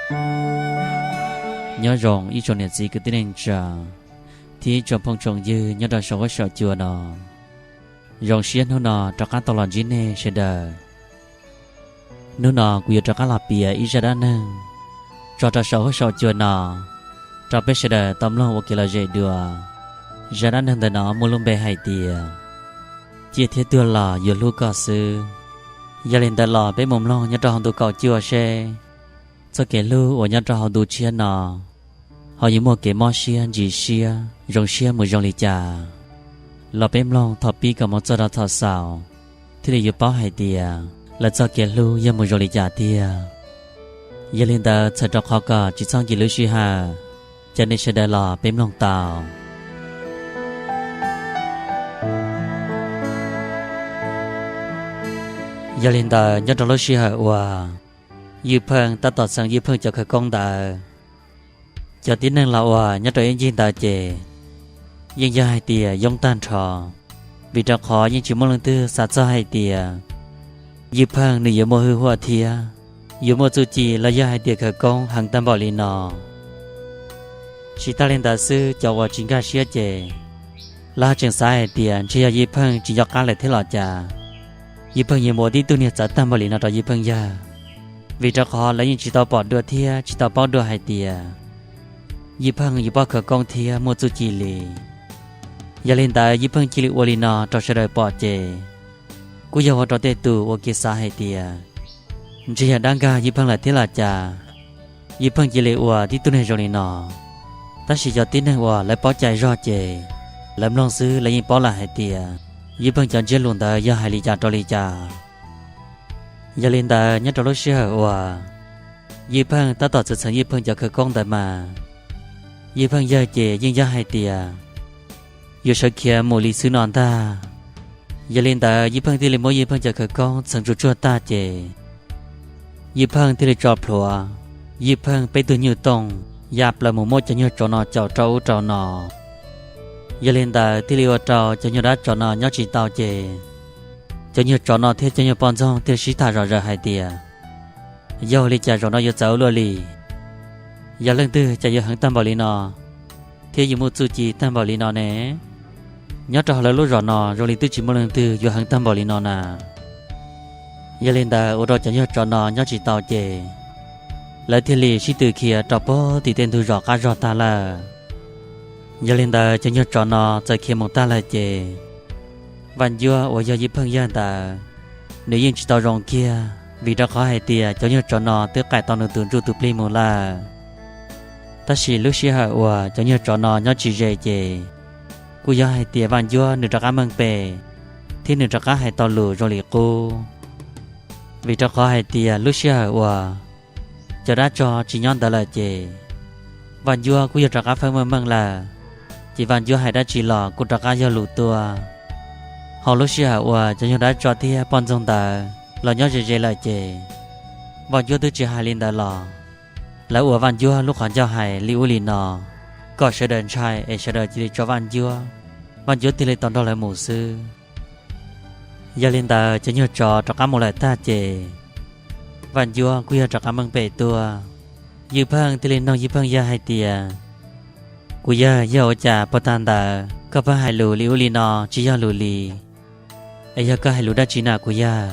Nyob zoo ib tsoom niam txiv kwv tij neej tsa thiab ib tsoom phooj tsoom ywg nyob rau saum huab saum cua no. Zoo siab hnub no rov qab tau los ntsib nej sawv daws. Hnub no kuv yuav rov qab los piav ib zaj dab neeg tso rau saum huab saum cua no rau peb sawv daws tau mloog ua kev lom zem dua. Zaj dab neeg ntawm no muaj lub npe hais tias Ciaj thiab tuag los yuav hlub koj xwb. Yog li ntawd los peb mus mloog nyob rau hauv ntu kaum cuaj seb txoj kev hlub uas nyob rau hauv ntu tshiab no ho yuav muaj kev mob siab ntsis siab zoo siab mus zoo li cas. Los peb mloog thaum pib kom mus txog rau thaum xaus thiaj li yuav paub hais tias lawv txoj kev hlub yog mus zoo li cas tiag. Yog li ntawd txhawm rau qhov kom tsis txhob nkim lub sij hawm, caw nej sawv daws los peb mloog tau. Yog li ntawd nyob rau lub sij hawm uas Ywj Pheej tab tom txheev Ywj Pheej cov khawv koob ntawd, cov tib neeg los uas nyob rau ib ncig ntawd ces yeej yog hais tias yoob tag nrho, vim rau qhov yeej tsis muaj leej twg xav txog hais tias Ywj Pheej nws yuav muaj hwj huam thiab yuav muaj txuj ci los yog hais tias khawv koob heev tag npaum li no. Tsis tas li ntawd xwb, cov uas tsis nkag siab ces lawv tseem xav hais tias ntshe yog Ywj Pheej tsis nco qab lawm thiab los cas, Ywj Pheej yuav mus ua tib tug niag txawv tag npaum li no rau Ywj Pheej yawg, vim rau qhov lawv yeej tsis tau pom dua thiab tsis tau paub dua hais tias Ywj Pheej yuav paub khawv koob thiab muaj txuj ci li. Yog li ntawd Ywj Pheej cia li ua li no rau sawv daws pom ces kuj yog ua rau tej tus ua kev xav hais tias ntshe yog dab nkag Ywj Pheej lawm thiab los cas, Ywj Pheej cia li ua tib tug neeg zoo li no. Tab sis cov tib neeg uas lawv paub cai zog ces lawv mloog xwb lawv yeej paub lawm hais tias Ywj Pheej cov ntsiab lus ntawd yog hais li cas rau li cas. Yog li ntawd nyob rau lub sij hawm uas Ywj Pheej tab tom txheev txheev Ywj Pheej cov khawv koob ntawd mas, Ywj Pheej yawg ces yeej yog hais tias yuav sawv khiav mus li xwb no ntag. Yog li ntawd Ywj Pheej thiaj li muab Ywj Pheej cov khawv koob txheev tsuag tsuag tag ces Ywj Pheej thiaj li tso plhuav Ywj Pheej peb tug nyuj tooj ya plaws mus muab cov nyuag tsov no caum rau ub rau no. Yog li ntawd thiaj li ua rau cov nyuag dab tsov no nyob tsis tau ces cov nyuag tsov no thiab cov nyuag poj ntxoog thiaj sib tham zom zaws hais tias, yog li cas zaum no yuav txawv ua luaj li? Yog leej twg cas yuav heev tag npaum li no thiab yuav muaj txuj ci tag npaum li no ne? Nyob rau hauv lawv lub zos no zoo li twb tsis muaj leej twg yuav heev tag npaum li no na. Yog li ntawd ua rau cov nyuag tsov no nyob tsis tau ces lawv thiaj li sib tw khiav rau puag tim tej ntug zos qab zog tag lawm. Yog li ntawd cov nyuag tsov no txawm khiav mus tag lawm ces Vaj Ncuab uas yog Ywj Pheej yawg ntawd, nws yeej tsis tau zoo kiag vim rau qhov hais tias cov nyuag tsov no twb qaim tau nws tus ntsuj tus plig mus lawm. Tab sis lub sij hawm uas cov nyuag tsov no nyob tsis ze ces kuj yog hais tias Vaj Ncuab nws rov qab meej pem thiab nws rov qab hais tau lus zoo li qub. Vim rau qhov hais tias lub sij hawm uas cov dab tsov tsis nyob ntawd lawm ces Vaj Ncuab kuj yog rov qab feeb meej meej lawm, ces Vaj Ncuab hais dab tsi los kuj rov qab yog lus tuaj. Hauv lub sij hawm uas cov nyuag dab tsov thiab poj ntxoog ntawd los nyob ze ze lawm ces Vaj Ncuab twb tsis hais li ntawd los lawv ua Vaj Ncuab lub qhov ncauj hais li ub li no kom sawv daws ntshai es sawv daws cia li tso Vaj Ncuab, Vaj Ncuab thiaj li tau nrog lawv mus xwb. Yog li ntawd cov nyuag tsov rov qab mus lawm tag ces Vaj Ncuab kuj yog rov qab meej pem tuaj. Ywj Pheej thiaj li nug Ywj Pheej yawg hais tias, kuv yawg, yog ua cas puag ta ntawd koj pheej hais lus li ub li no tsis yog lus li, es yog koj hais lus dab tsi na kuv yawg?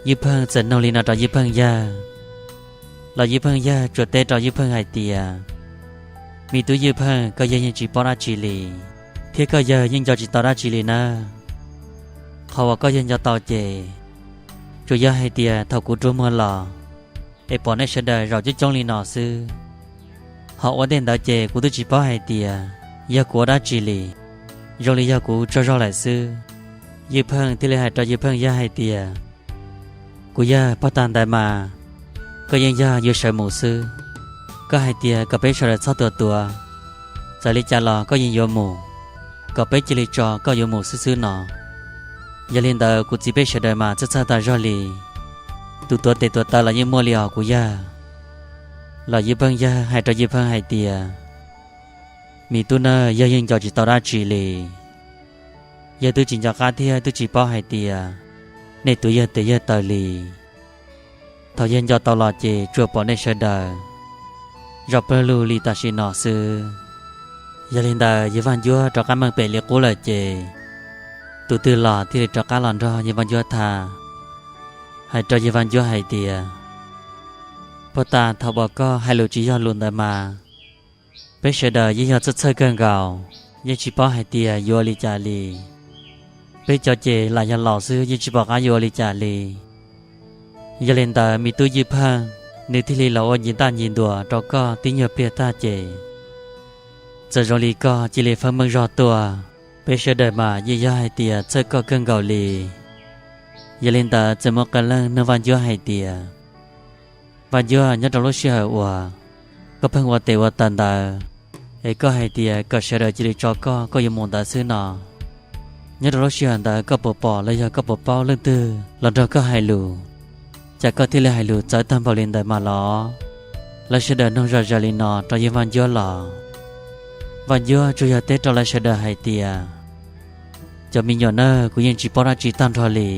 Ywj Pheej txawm nug li no rau Ywj Pheej yawg, los Ywj Pheej yawg tsuas teb rau Ywj Pheej hais tias, me tub Ywj Pheej, koj yawg yeej tsis paub dab tsi li, thiab koj yawg yeej nco tsis tau dab tsi li nawb. Qhov uas koj yawg nco tau ces tsuas yog hais tias thaum kuv rua muag los es pom nej sawv daws zaum coob coob li no xwb. Ho ua ntej ntawd ces kuv twb tsis paub hais tias yog kuv ua dab tsi li, zoo li yog kuv tsaug zog lawm xwb. Ywj Pheej thiaj li hais rau Ywj Pheej yawg hais tias, kuv yawg, puag ta ntawd mas koj yeej yog yuav sawv mus xwb. Koj hais tias kom peb sawv daws txhob tuav tuav, txawm li cas los koj yeej yuav mus, kom peb cia li tso koj yuav mus xwb xwb no. Yog li ntawd kuv txiv peb sawv daws mas txhawj txhawj tas zog li, tus tuav tes tuav taw los yeej muaj li os kuv yawg. Los Ywj Pheej yawg hais rau Ywj Pheej hais tias, me tub nawb, yawg yeej nco tsis tau dab tsi li. Yawg twb tsis nco qab thiab twb tsis paub hais tias nej tuav yawg tes yawg taw li. Thaum yawg nco tau los ces tsuas pom nej sawv daws zov pawg lug li tam sim no xwb. Yog li ntawd yawg Vaj Ncuab rov qab meej pem li qub lawm ces tus twg los thiaj li rov qab los nrog yawg Vaj Ncuab tham, hais rau yawg Vaj Ncuab hais tias, Puag ta thaum uas koj hais lus tsis yog lus ntawd mas peb sawv daws yeej yog txhawj txhawj kawg nkaus, yeej tsis paub hais tias yuav ua li cas li. Peb cov ces lam yog laus xwb yeej tsis pom qab yuav ua li cas li. Yog li ntawd me tub Yij Pheej, nws thiaj li los ua ncig ntaj ncig ntuas rau koj tib nyuag pliag tag ces txawm zoo li koj cia li fawb meej zog tuaj. Peb sawv daws mas yeej yog hais tias txhawj koj kawg nkaus li. Yog li ntawd txawm muaj qee leej nug Vaj Ncuab hais tias, Vaj Ncuab, nyob rau lub sij hawm uas koj pheej ua tes ua taw ntawd, es koj hais tias kom sawv daws cia li tso koj, koj yuav mus ntawd xwb no, nyob rau lub sij hawm ntawd koj puas pom los yog koj puas paub leej twg los nrog koj hais lus, cas koj thiaj li hais lus txawv tag npaum li ntawd mas los? Lawv sawv daws nug zom zaws li no rau yawg Vaj Ncuab los Vaj Ncuab tsuas yog teb rau lawv sawv daws hais tias, Cov me nyuam na, kuv yeej tsis paub dab tsi tag nrho li.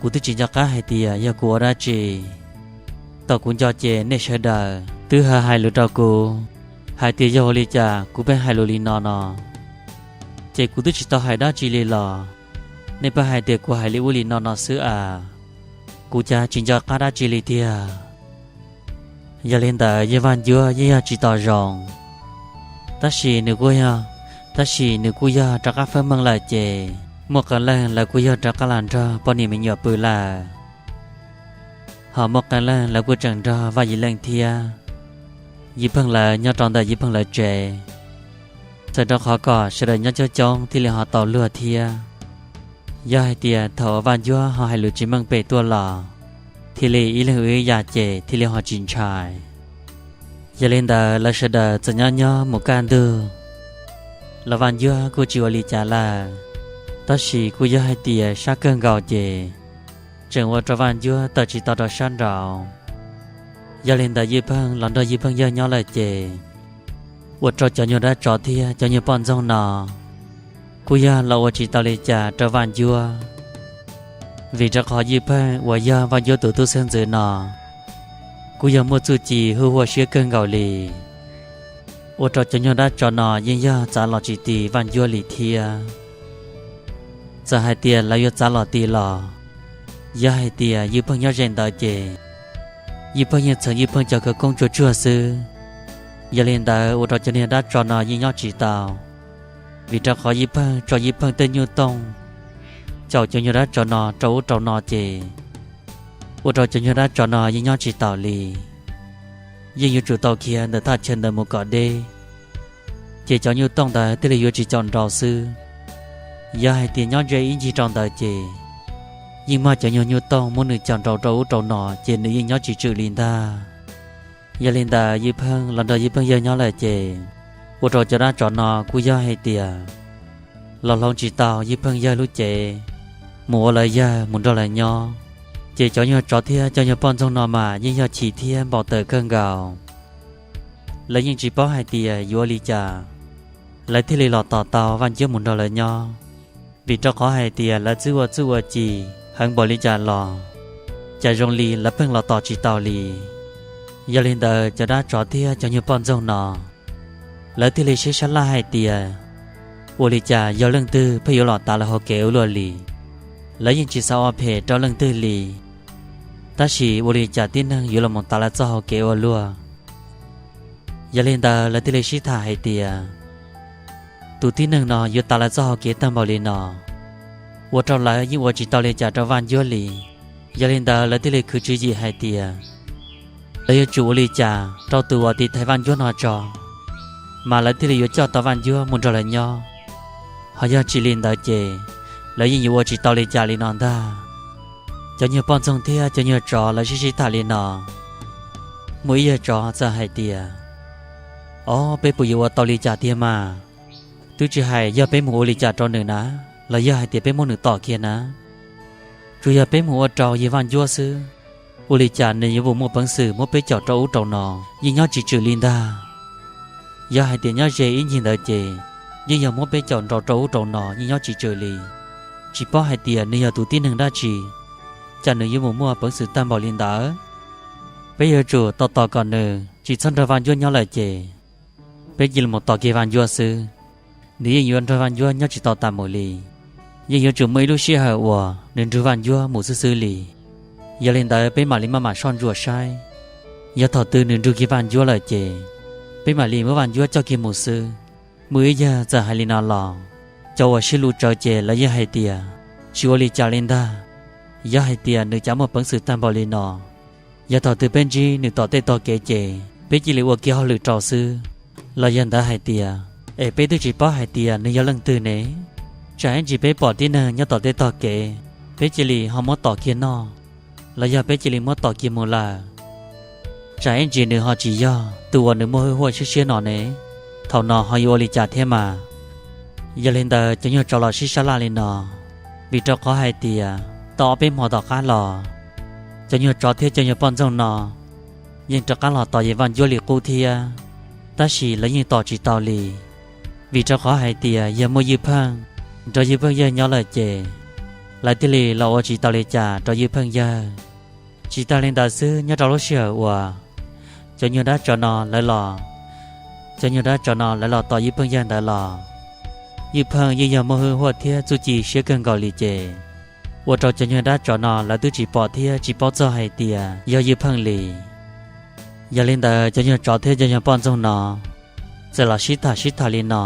Kuv twb tsis nco qab hais tias yog kuv ua dab tsi. Thaum kuv nco ces nej sawv daws twb hais lus rau kuv hais tias yog ua li cas kuv pheej hais lus li no no, ces kuv twb tsis tau hais dab tsi li los nej pheej hais tias kuv hais li ub li no no xwb as. Kuv cas tsis nco qab dab tsi li tiag. Yog li ntawd yawg Vaj Ncuab yeej yog tsis tau zoo, tab sis nws kuj yog, tab sis nws kuj yog rov qab fawb meej lawm ces muaj qee leej lawv kuj yog rov qab los nrog poj niam me nyuam pw lawm. Ho muaj qee leej lawv kuj tseem nrog Vaj Yim Leej thiab Yij Pheej lawv nyob rau ntawm Yij Pheej lawv tsev, txawm rau qhov kom sawv daws nyob coob coob thiaj li ho tau luag thiab. Yog hais tias thaum uas Vaj Ncuab ho hais lus tsis meej pem tuaj los thiaj li ib leeg ua ib yam ces thiaj li ho tsis ntshai. Yog li ntawd lawv sawv daws txawm nyob nyob mus kaj ntug los Vaj Ncuab kuj tsis ua li cas lawm, tab sis kuj yog hais tias sab kawg nkaus ces tseem ua rau Vaj Ncuab tawm tsis tau rau sab nraud. Yog li ntawd Yij Pheej los nrog Yij Pheej yawg nyob lawm ces ua rau cov nyuag dab tsov thiab cov nyuag poj ntxoog no kuj yog los ua tsis tau li cas rau Vaj Ncuab, vim rau qhov Yij Pheej uas yog Vaj Ncuab tus tub xeeb ntxwv no kuj yog muaj txuj ci huj huaj siab kawg nkaus li, ua rau cov nyuag dab tsov no yeej yog txav los tsis ti Vaj Ncuab li thiab. Txawm hais tias lawv yuav txav los ti los, yog hais tias Yij Pheej nyob ze ntawd ces Yij Pheej yeej txheev Yij Pheej cov khawv koob tsuag tsuag xwb. Yog li ntawd ua rau cov niag dab tsov no yeej nyob tsis tau, vim rau qhov Yij Pheej tso Yij Pheej tej nyuj tooj caum cov nyuag dab tsov no rau ub rau no ces ua rau cov nyuag dab tsov no yeej nyob tsis taus li. Yeej yuav tsum tau khiav ntawm thaj chaw ntawd mus kom deb, ces cov nyuj tooj ntawd thiaj li yuav tsis caum nrau xwb. Yog hais tias nyob ze ib ncig rau ntawd ces yeej mag cov nyuag nyuj tooj muab nws caum nrau rau ub rau no ces nws yeej nyob tsis tswm li ntag. Yog li ntawd Yij Pheej los nrog Yij Pheej yawg nyob lawm ces ua rau cov dab tsov no kuj yog hais tias los hloov tsis tau Yij Pheej yawg lub cev mus ua lawv yawg mus nrog lawv nyob, ces cov nyuag tsov thiab cov nyuag poj ntxoog no mas yeej yog chim thiab npau taws kawg nkaus. Lawv yeej tsis paub hais tias yuav ua li cas lawv thiaj li los tos tau Vaj Ncuab mus nrog lawv nyob, vim rau qhov hais tias lawv twb ua txuj ua ci heev npaum li cas los cas zoo li lawv pheej los tos tsis tau li. Yog li ntawd cov dab tsov thiab cov nyuag poj ntxoog no lawv thiaj li sib sab laj hais tias ua li cas yog leej twg pheej yuav los tav lawv hauv kev ua luaj li. Lawv yeej tsis xav ua phem rau leej twg li, tab sis ua li cas tib neeg yuav los mus tav lawv txoj hau kev ua luaj. Yog li ntawd lawv thiaj li sib tham hais tias tus tib neeg no yuav tav lawv txoj hau kev tag npaum li no, ua rau lawv yeej ua tsis tau li cas rau Vaj Ncuab li. Yog li ntawd lawv thiaj li khwv tswv yim hais tias lawv yuav tsum ua li cas rau tus uas tiv thaiv Vaj Ncuab no tso, mas lawv thiaj li yuav coj tau Vaj Ncuab mus nrog lawv nyob. Ho yog tsis li ntawd ces lawv yeej yuav ua tsis tau li cas li no ntag. Cov nyuag poj ntxoog thiab cov nyuag tsov lawv sib sib tham li no, muaj ib yawg tsov txawm hais tias, Ob, peb puas yuav ua tau li cas tiag mas? Twb tsis hais yog peb mus ua li cas rau nws na, los yog hais tias peb muab nws tom kiag na, tsuas yog peb mus ua rau yawg Vaj Ncuab xwb, ua li cas nws yuav mus muaj peev xwm muab peb caum rau ub rau no yeej nyob tsis tswm li ntag. Yog hais tias nyob ze ib ncig ntawd ces yeej yog muab peb caum nrau rau ub rau no yeej nyob tsis tswm li. Tsis paub hais tias nws yog tus tib neeg dab tsi, cas nws yuav mus muaj peev xwm tag npaum li ntawd? Peb yuav tsum tos tos kom nws tsis txhob nrog Vaj Ncuab nyob lawm ces peb cia li mus tos kiag Vaj Ncuab xwb. Nws yeej yuav nrog Vaj Ncuab nyob tsis tau tas mus li. Yeej yuav tsum muaj ib lub sij hawm uas nws nrug Vaj Ncuab mus xwb xwb li. Yog li ntawd peb mam li maj mam soj ntsuam saib, yog thaum twg nws nrug kiag Vaj Ncuab lawm ces peb mam li muab Vaj Ncuab coj kiag mus xwb. Muaj ib yawg txawm hais li no los, cov uas sib lus tsawv ces lawv yeej hais tias, tsis ua li cas li ntag. Yog hais tias nws cas muaj peev xwm tag npaum li no, yog thaum twg peb ntsib nws tom tej tog kev ces peb cia li ua kiag hauj lwm rau xwb. Los yog ntawd hais tias, es peb twb tsis paub hais tias nws yog leej twg ne. Tsam ib ntsis peb pom tib neeg nyob tom tej tog kev, peb cia li ho muab tom kiag noj, los yog peb cia li muab tom kiag mus lawm. Tsam ib ntsis nws ho tsis yog tus uas nws muaj hwj huam siab siab no ne, thaum no ho yuav ua li cas thiab mas. Yog li ntawd cov nyuag tsov los sib sab laj li no, vim rau qhov hais tias tau ob peb hmo tom qab los, cov nyuag tsov thiab cov nyuag poj ntxoog no yeej rov qab los tos yawg Vaj Ncuab li qub thiab, tab sis lawv yeej tos tsis tau li. Vim rau qhov hais tias yog muaj Ywj Pheej nrog Ywj Pheej yawg nyob lawm ces lawv thiaj li los ua tsis tau li cas rau Ywj Pheej yawg. Tsis tas li ntawd xwb, nyob rau lub sij hawm uas cov nyuag dab tsov no lawv los, cov nyuag dab tsov no lawv los tos Ywj Pheej yawg ntawd los, Ywj Pheej yeej yog muaj hwj huam thiab txuj ci siab kawg nkaus li ces ua rau cov nyuag dab tsov no lawv twb tsis pom thiab tsis paub txog hais tias yog Ywj Pheej li. Yog li ntawd cov nyuag tsov thiab cov nyuag poj ntxoog no txawm los sib tham sib tham li no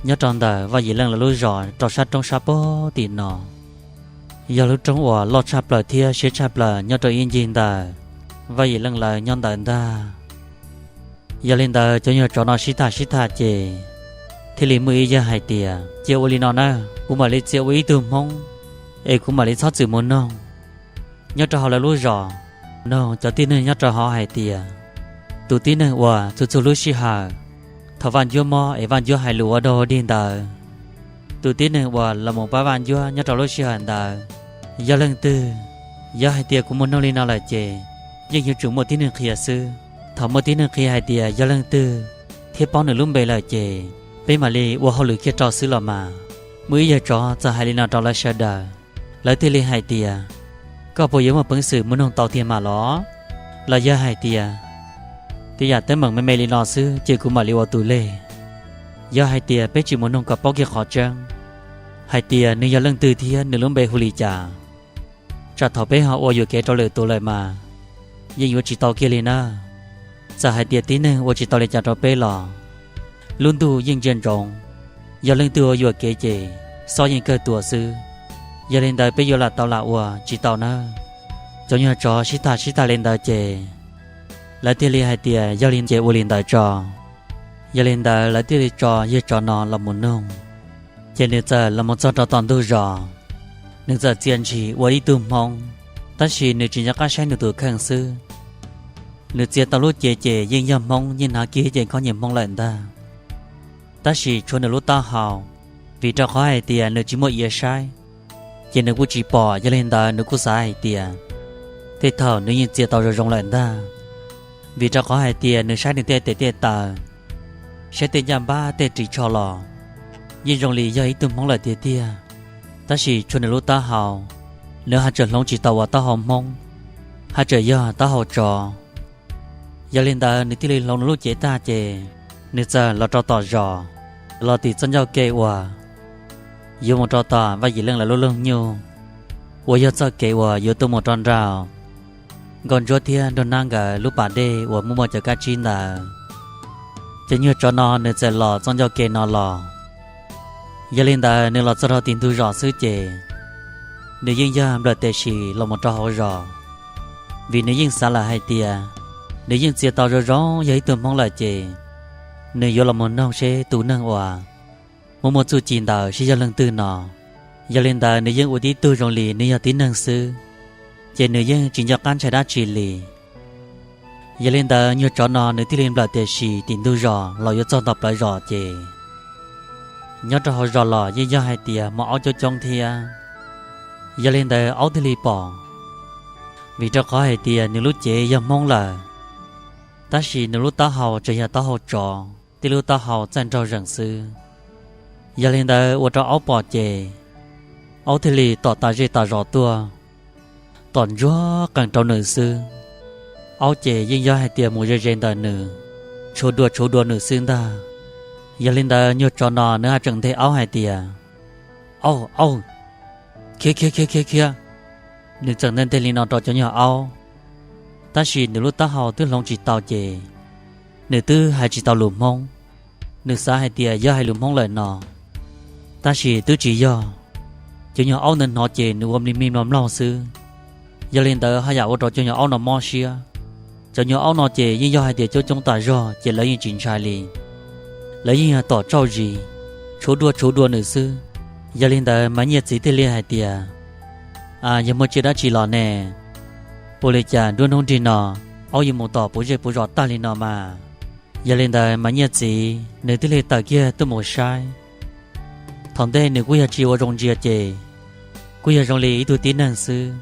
nyob rau ntawm Vaj Yim Leej lawv lub zos rau sab roob sab pag tim no. Yog lub roob uas loj tshaj plaws thiab siab tshaj plaws nyob rau ib ncig ntawm Vaj Yim Leej lawv nyob ntawd ntag. Yog li ntawd cov nyuag tsov no sib tham sib tham ces thiaj li muaj ib yawg hais tias, cia ua li no na, kuv mam li txia ua ib tug hmoob es kuv mam li txhob txwm mus noog nyob rau hauv lawv lub zos, noog cov tib neeg nyob rau hauv hais tias, tus tib neeg uas txhua txhua lub sij hawm thaum Vaj Ncuab mob es Vaj Ncuab hais lus ua dog ua dig ntawd, tus tib neeg uas los mus pab Vaj Ncuab nyob rau lub sij hawm ntawd yog leej twg? Yog hais tias kuv mus noog li no lawm ces yeej yuav tsum muaj tib neeg qhia xwb. Thaum muaj tib neeg qhia hais tias yog leej twg thiab paub nws lub npe lawm ces peb mam li ua hauj lwm kiag rau xwb los mas. Muaj ib yawg tsov txawm hais li no rau lawv sawv daws, lawv thiaj li hais tias, koj puas yuav muaj peev xwm mus noog tau tiag mas los? Los yog hais tias tej yam teeb meem me me li no xwb ces kuv mam li ua tus leg. Yog hais tias peb tsis mus noog kom paub kiag qhov tseeb hais tias nws yog leej twg thiab nws lub npe hu li cas, tsam thaum peb ho ua yuam kev rau lwm tus lawm mas yeej yuav tsis tau kiag li na. Txawm hais tias tib neeg ua tsis tau li cas rau peb los lub ntuj yeej ntsia ntsoov, yog leej twg ua yuam kev ces xob yeej kawg tuag xwb. Yog li ntawd peb yuav lam tau lam ua tsis tau nawb. Cov nyuag tsov sib tham sib tham li ntawd ces lawv thiaj li hais tias yog li ces ua li ntawd tso. Yog li ntawd lawv thiaj li tso yawg tsov no los mus noog. Ces nws txawm los mus txog rau tom ntug zos, nws txawm txia ntshis ua ib tug hmoob, tab sis nws tsis nco qab saib nws tus kheej xwb. Nws txia tau lub cev ces yeej yog hmoob, yeej hnav kiag cev khaub ncaws hmoob lawm ntag, tab sis tshuav nws lub taub hau, vim rau qhov hais tias nws tsis muaj iav saib ces nws kuj tsis pom. Yog li ntawd nws kuj xav hais tias tej thaum nws yeej txia tau zoo zoo lawm ntag, vim rau qhov hais tias nws saib nws tej tes tej taw, saib tej ncaj npab tej ris tsho los yeej zoo li yog ib tug hmoob lawm tiag tiag, tab sis tshuav nws lub taub hau, nws haj tseem hloov tsis tau ua taub hau hmoob, haj tseem yog taub hau tsov. Yog li ntawd nws thiaj li hloov nws lub cev tag ces nws txawm los rau tom zos, los tim txoj ncauj ke uas yuav mus rau tom Vaj Yim Leej lawv lub loog nyuj, uas yog txoj kev uas yuav tuaj mus rau nraum Nkauj Ntsuab thiab Nraug Nab nkawd lub pas dej uas muaj muaj cov kab tsib ntawd. Ces nyuag tsov no nws txawm los txoj ncauj ke no los. Yog li ntawd nws los txog rau tim ntug zos xwb ces nws yeej yog nplawm tes sim los mus rau hauv zos, vim nws yeej xav lawm hais tias nws yeej txia tau zoo zoo yog ib tug hmoob lawm ces nws yuav los mus noog seb tus neeg uas muaj muaj txuj ci ntawd seb yog leej twg no. Yog li ntawd nws yeej ua tib tug zoo li nws yog tib neeg xwb, ces nws yeej tsis nco qab ntshai dab tsi li. Yog li ntawd nyuag tsov no nws thiaj li nplawm tes sim tim ntug zos los yuav txog tom plawv zos ces nyob rau hauv zos los yeej yog hais tias muaj aub coob coob thiab. Yog li ntawd aub thiaj li pom, vim rau qhov hais tias nws lub cev yog hmoob lawm, tab sis nws lub taub hau tseem yog taub hau tsov, tib lub taub hau txaij nraug zees xwb. Yog li ntawd ua rau aub pom ces aub thiaj li tom tas zej tas zos tuaj. tom ntsuag qees rau nws xwb. Aub ces yeej yog hais tias mus ze ze ntawm nws, tshuav dua tshuav dua nws xwb ntag. Yog li ntawd nyuag tsov no nws haj tseem nthe aub hais tias, Au, au, khiav khiav khiav khiav khiav. Nws txawm nthe nthe li no rau cov nyuag aub, tab sis nws lub taub hau twb hloov tsis tau ces nws twb hais tsis tau lus Hmoob. Nws xav hais tias yog hais lus Hmoob lawm no, tab sis twb tsis yog. Cov nyuag aub ntawd hnov ces nws ua mli mli mlog mlaug xwb. Yog li ntawd haj yam ua rau cov nyuag aub no mob siab. Cov nyuag aub no ces yeej yog hais tias coob coob tas zog ces lawv yeej tsis ntshai li. Lawv yeej yog tom tsauj zis, tshuav dua tshuav dua nws xwb. Yog li ntawd Maiv Nyiaj txiv thiaj li hais tias, Yog muaj tsiaj dab tsi los ne? Ua li cas nruab hnub nrig no aub yuav mus tom puv zej puv zos tag li no mas? Yog li ntawd Maiv Nyiaj txiv nws thiaj li tawm kiag tuaj mus saib. Thaum ntej nws kuj yog tsis ua zoo ntsia ces kuj yog zoo li ib tug tib neeg xwb,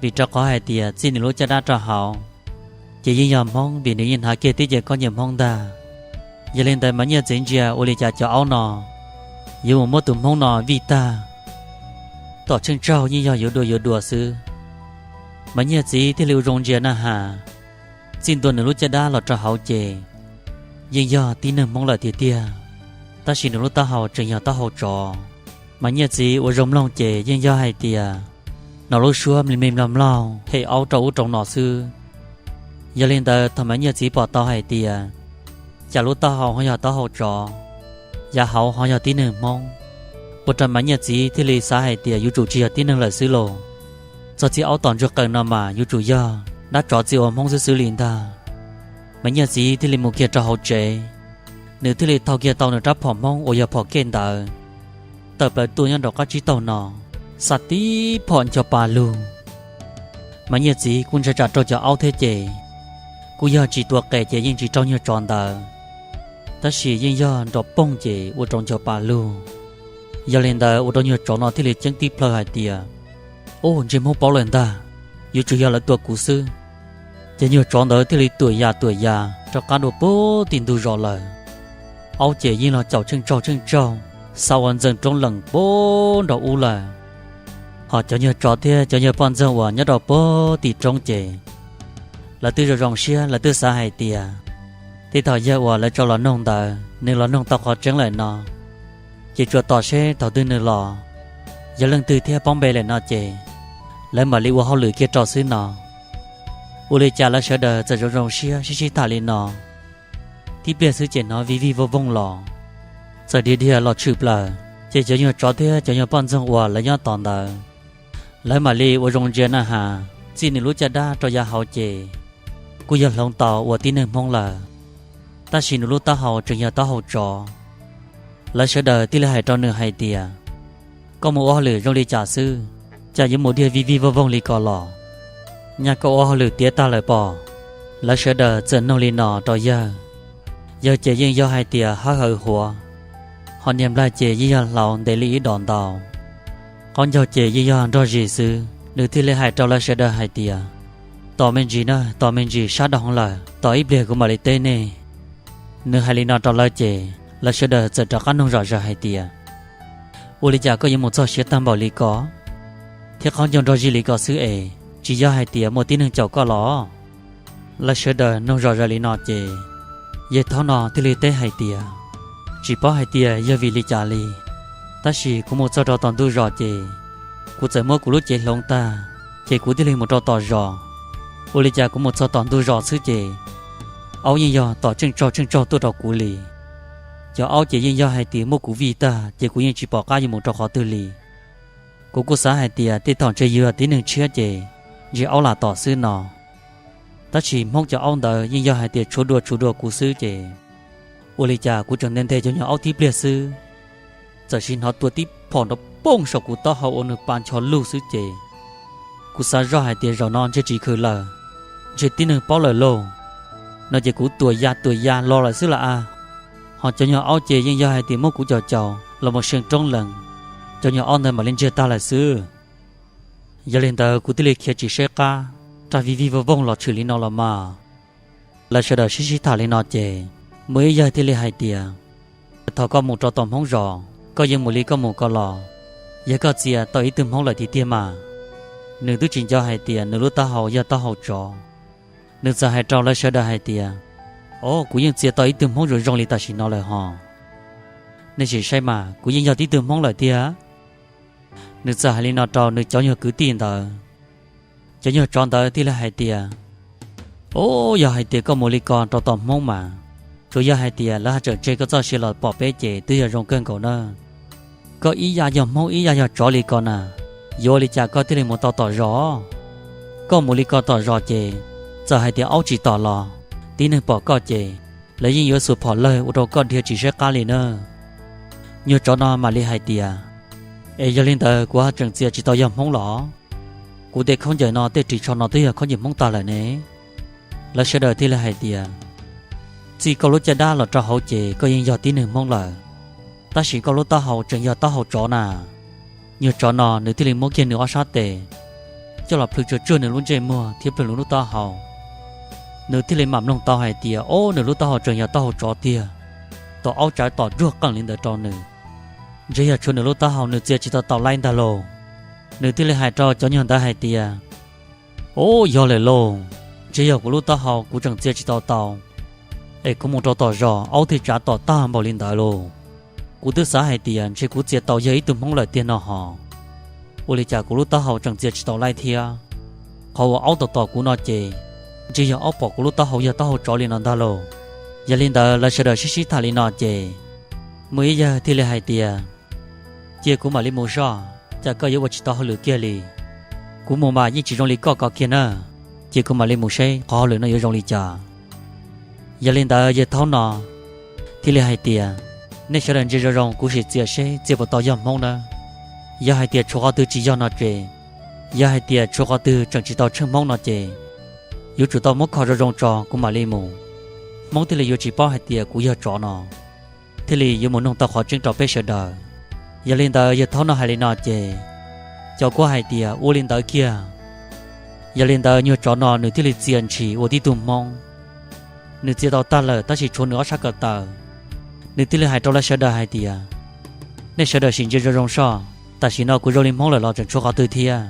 vim rau qhov hais tias txij nws lub caj dab rau hauv ces yeej yog Hmoob, vim nws yeej hnav kiag tib ce khaub ncaws Hmoob ntag. Yog li ntawd Maiv Nyiaj txiv ntsia ua li cas cov aub no yuav mus muab tus Hmoob no vij tag, tom tsheej tsaug yeej yog yuav dua yuav dua xwb. Maiv Nyiaj txiv thiaj li ua zoo ntsia na has, txij ntua nws lub caj dab los rau hauv ces yeej yog tib neeg Hmoob lawm tiag tiag, tab sis nws lub taub hau tseem yog taub hau tsov. Maiv Nyiaj txiv ua zoo mloog ces yeej yog hais tias nws lub suab mli mli mlog mlaug hem aub rau ub rau no xwb. Yog li ntawd thaum Maiv Nyiaj txiv pom tau hais tias cas lub taub hau ho yog taub hau tsov, yav hauv ho yog tib neeg Hmoob, ua rau Maiv Nyiaj txiv thiaj li xav hais tias yuav tsum tsis yog tib neeg lawm xwb lauj. Txog txij aub tom ntsuag qees no mas yuav tsum yog dab tsov txij ua Hmoob xwb xwb li ntag. Maiv Nyiaj txiv thiaj li mus kiag rau hauv tsev, nws thiaj li thau kiag tau nws rab phom Hmoob uas yog phom kej ntawd, tawm plaws tuaj nyob nraum qab tsib taug no, xa tib phom ncho pa lug. Maiv Nyiaj txiv kuj ntshai tsam raug cov aub thiab ces kuj yog tsis tua qes ces yeej tsis raug nyuag tsov ntawd, tab sis yeej yog nrov poog ces ua rau ncho pa lug. Yog li ntawd ua rau nyuag tsov no thiaj li ceeb tib plhaw hais tias, Ub, ntsej Hmoob paub lawm ntag, yuav tsum yog lawv tua kuv xwb. Ces nyuag tsov ntawd thiaj li tuam ya tuam ya rov qab dua puag tim ntug zos lawm. Aub ces yeej los caum tsheej tsaug tsheej tsaug, xa ua ntxees roob lees puag nraum ub lawm. Hos cov nyuag tsov thiab cov nyuag poj ntxoog uas nyob rau puag tim roob ces lawv twb zoo zoo siab, lawv twb xav hais tias tej thaum yawg uas lawv tso los noog ntawd nws los noog tau qhov tseeb lawm no, ces tsuas tos seb thaum twg nws los, yog leej twg thiab paub npe lawm no ces lawv mam li ua hauj lwm kiag rau xwb no. Ua li cas lawv sawv daws txawm zoo zoo siab sib sib tham li no, tib pliag xwb ces hnov vij vij voog voog los, txawm dhia dhia los tshwm plaws. Ces cov nyuag tsov thiab cov nyuag poj ntxoog uas lawv nyob tos ntawd, lawv mam li ua zoo ntsia na has, txij nws lub caj dab rau yav hauv ces kuj yog hloov tau ua tib neeg Hmoob lawm, tab sis nws lub taub hau tseem yog taub hau tsov. Lawv sawv daws thiaj li hais rau nws hais tias, Koj mus ua hauj lwm zoo li cas xwb, cas yuav mus dhia vij vij voog voog li ko los? Nyaj koj ua hauj lwm tiav tag lawm pob? Lawv sawv daws txawm noog li no rau yawg. Yawg ces yeej yog hais tias hawb hawv huav, hos niag nplaig ces yeej yog hlauv ntev li ib dos ntau, qaub ncaug ces yeej yog nrog zis xwb. Nws thiaj li hais rau lawv sawv daws hais tias, Tos me ntsis na, tos me ntsis, sab dhau heev lawm, tos ib pliag kuv mam li teb nej. Nws hais li no rau lawv ces lawv sawv daws txawm rov qab noog zom zaws hais tias, Ua li cas koj yuav mus txog siav tag npaum li ko thiab qaub ncaug nrog zis li ko xwb es tsis yog hais tias muaj tib neeg caum koj los? Lawv sawv daws noog zom zaws li no ces yawg thaub no thiaj li teb hais tias, Tsis paub hais tias yog vim li cas li, tab sis kuv mus txog rau tom ntug zos ces kuv txawm muab kuv lub cev hloov tag, ces kuv thiaj li mus rau tom zos. Ua li cas kuv mus txog tom ntug zos xwb ces aub yeej yog tom tsheej tsaug tsheej tsaug tuaj rau kuv li. Cov aub ces yeej yog hais tias muab kuv vij tag ces kuv yeej tsis pom qab yuav mus rau qhov twg li. Kuv kuj xav hais tias tej thaum ntshe yog tib neeg tshiab ces ntshe aub lam tom xwb no, tab sis Hmoob cov aub ntawd yeej yog hais tias tshuav dua tshuav dua kuv xwb ces ua li cas kuv tseem nthe nthe cov nyuag aub tib pliag xwb, txawm sim hnov tua tib phom nrov pooj saum kuv taub hau ua nws pa ncho lug xwb ces kuv xav zoj hais tias zaum no ntshe tsis khwv lawm, ntshe tib neeg paub lawm lauj. No ces kuv tuam ya tuam ya los lawm xwb lawm a. Hos cov nyuag aub ces yeej yog hais tias muab kuv caum caum los mus seev roob lees, cov nyuag aub ntawd mam li ntsiag tag lawm xwb. Yog li ntawd kuv thiaj li khiav tsis saib qab, rag vij vij voog voog los tshwm li no los mas. Lawv sawv daws sib sib tham li no ces muaj ib yawg thiaj li hais tias, Thaum koj mus rau tom Hmoob zos koj yeej mus li koj mus ko los, yog koj txia tau ib tug Hmoob lawm tiag tiag mas. Nws twb tsis nco hais tias nws lub taub hau yog taub hau tsov. Nws txawm hais rau lawv sawv daws hais tias, Au, kuv yeej txia tau ib tug hmoob zoo zoo li tam sim no lawm hos. Nej sim saib mas, kuv yeej yog tib tug hmoob lawm tiag. Nws txawm hais li no rau nws cov nyuag kwv tij ntawd. Cov nyuag tsov ntawd thiaj li hais tias, Au, yog hais tias koj mus li ko rau tom hmoob mas, tsuas yog hais tias lawv ho tseem tseg koj txoj sia los pom peb ces twb yog zoo kawg nkaus na. Koj ib yam yog hmoob ib yam yog tsov li ko na, yuav ua li cas koj thiaj li mus tau tom zos? Koj mus li ko tom zos ces, txawm hais tias aub tsis tom los, tib neeg pom koj ces, lawv yeej yuav xuas phom lawg ua rau koj dhia tsis saib qab li na. Nyuag tsov no mam li hais tias, Es yog li ntawd kuv ho tseem txia tsis tau yog hmoob los? Kuv tej khaub ncaws no tej ris tsho no twb yog khaub ncaws hmoob tag lawm ne. Lawv sawv daws thiaj li hais tias, Txij koj lub caj dab los rau hauv ces koj yeej yog tib neeg hmoob lawm, tab sis koj lub taub hau tseem yog taub hau tsov na. Nyuag tsov no nws thiaj li muab kiag nws ob sab tes coj los plhws tsuag tsuag nws lub ntsej muag thiab plhws nws lub taub hau. Nws thiaj li mam mloog tau hais tias, Au, nws lub taub hau tseem yog taub hau tsov tiag. Tau aub tsawv tom ruaj qeej li ntawd rau nws, ntshe yog tshuav nws lub taub hau nws txia tsis tau tau laib ntag lauj. Nws thiaj li hais rau cov nyuag ntawd hais tias, Au, yog lawm lauj, ntshe yog kuv lub taub hau kuv tseem txia tsis tau tau, es kuv mus rau tom zos aub thiaj tsav tom tag npaum li ntawd lauj. Kuv twb xav hais tias ntshe kuv txia tau yog ib tug hmoob lawm tiag no hos, ua li cas kuv lub taub hau tseem txia tsis tau laib thiab? Qhov uas aub tom tom kuv no ces, ntshe yog aub pom kuv lub taub hau yog taub hau tsov li no ntag lauj. Yog li ntawd lawv sawv daws sib sib tham li no ces, muaj ib yawg thiaj li hais tias, Cia kuv mam li mus soj, cas koj yuav ua tsis tau hauj lwm kiag li. Kuv mus mas yeej tsis zoo li koj ko kiag na. Cia kuv mam li mus seb qhov hauj lwm no yuav zoo li cas. Yog li ntawd yawg thaub no thiaj li hais tias, Nej sawv daws ntsia zoo zoo kuv sim txia seb txia puas tau yog hmoob nawb. Yog hais tias tshuav qhov twg tsis yog no ces, yog hais tias tshuav qhov twg tseem tsis tau tsheej hmoob no ces, yuav tsum tau muab kho zoo zoo tso kuv mam li mus. Hmoob thiaj li yuav tsis paub hais tias kuv yog tsov no, thiaj li yuav mus noog tau qhov tseeb rau peb sawv daws. Yog li ntawd yawg thaub no hais li no ces, cov kuj hais tias, Ua li ntawd kiag. Yog li ntawd nyuag tsov no nws thiaj li txia ntshis ua tib tug hmoob. Nws txia tau tag lawm tab sis tshuav nws ob sab ko taw. Nws thiaj li hais rau lawv sawv daws hais tias, Nej sawv daws sim ntsia zoo zoo soj, tam sim no kuv zoo li hmoob lawm los tseem tshuav qhov twg thiab?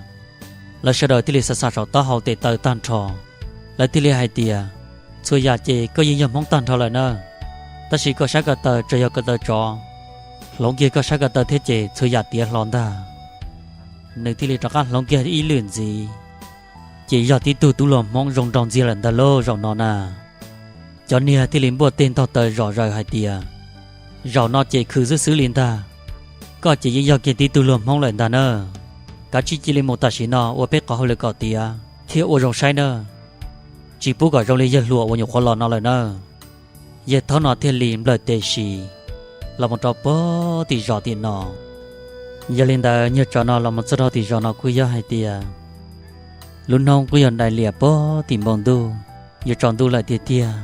Lawv sawv daws thiaj li xa xa saum taub hau tes taw tag nrho. Lawv thiaj li hais tias, Txhua yam ces koj yeej yog hmoob tag nrho lawm na, tab sis koj sab ko taw tseem yog ko taw tsov. Hloov kiag koj sab ko taw thiab ces txhua yam tiav hlo ntag. Nws thiaj li rov qab hloov kiag ib lwm ntxiv, ces yog tib tug tub hluas hmoob zoo nraug ntxiag lawm ntag lauj zaum no na. Cov niag thiaj li npuaj teg ntog taw zom zaws hais tias, Zaum no ces khwv xwb xwb li ntag. Koj ces yeej yog kiag tib tug hluas hmoob lawm ntag na. Kav tsij cia li mus tam sim no ua peb qhov hauj lwm kom tiav thiab ua zoo saib na, tsis pub kom zoo li yawg hluas uas nyuam qhuav los no lawm na. Yawg thaub no thiaj li nplawm tes sis los mus rau puag tim zos tim no. Yog li ntawd nyuag tsov no los mus txog rau tim zos no kuj yog hais tias, lub hnub kuj yog dai lias puag tim npoo ntuj, yuav tsaus ntuj lawm tiag tiag.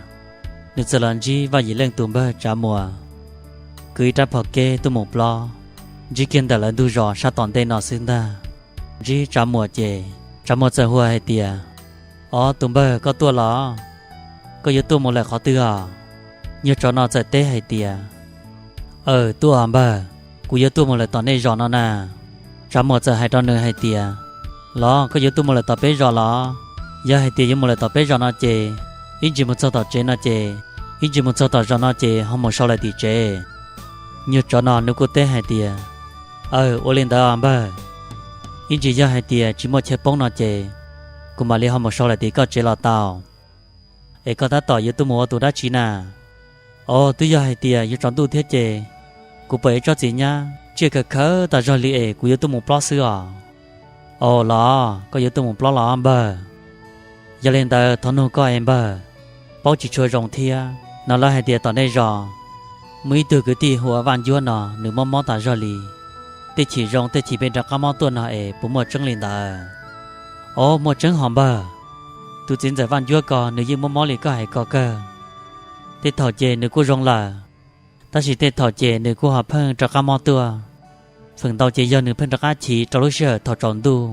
Nws txawm los ntsib Vaj Yim Leej tus npawg Tsav Muas, kwv ib rab phom keb tuaj mus plob, ntsib kiag ntawm lawv ntug zos sab tom ntej no xwb ntag. Ntsib Tsav Muas ces Tsav Muas txawm hu hais tias, Ob, tus npawg, koj tuaj los? Koj yuav tuaj mus lawm qhov twg os? Nyuag tsov no txawm teb hais tias, Aw, tuaj npawg, kuv yuav tuaj mus lawm tom nej zos no na. Tsav Muas txawm hais rau nws hais tias, Los koj yuav tuaj mus lawm tom peb zos los? Yog hais tias yuav mus lawm tom peb zos no ces, ib ntsis mus txog tom tsev no ces, ib ntsis mus txog tom zos no ces ho mus so lawm tim tsev. Nyuag tsov no nws kuj teb hais tias, Aw, ua li ntawd npawg, ib ntsis yog hais tias tsis muaj chaw poob no ces, kuv mam li ho mus so lawm tim koj tsev los tau. Es koj tab tom yuav tuaj mus ua tus dab tsi na? Os, twb yog hais tias yuav tsaus ntuj thiab ces, kuv pom ib tsob txiv nyab tsiaj khaws khaws tas zog li es kuv yuav tuaj mus plob xwb os. Os los, koj yuav tuaj mus plob los npawg? Yog li ntawd thov nug koj es npawg, paub tsis tshua zoo thiab, hnov lawv hais tias tom nej zos muaj ib tug kwv tij hu ua Vaj Ncuab no nws mob mob tas zog li. Tej chim zoo tej chim pheej rov qab mob tuaj no es puas muaj tseeb li ntawd? Os, muaj tseeb hos npawg. Tus txiv ntxawm Vaj Ncuab ko nws yeej mob mob li koj hais ko kawg. Tej thaum ces nws kuj zoo lawm, tab sis tej thaum ces nws kuj ho pheej rov qab mob tuaj. Feem ntau ces yog nws pheej rov qab chiv rau lub sij hawm thaum tsaus ntuj,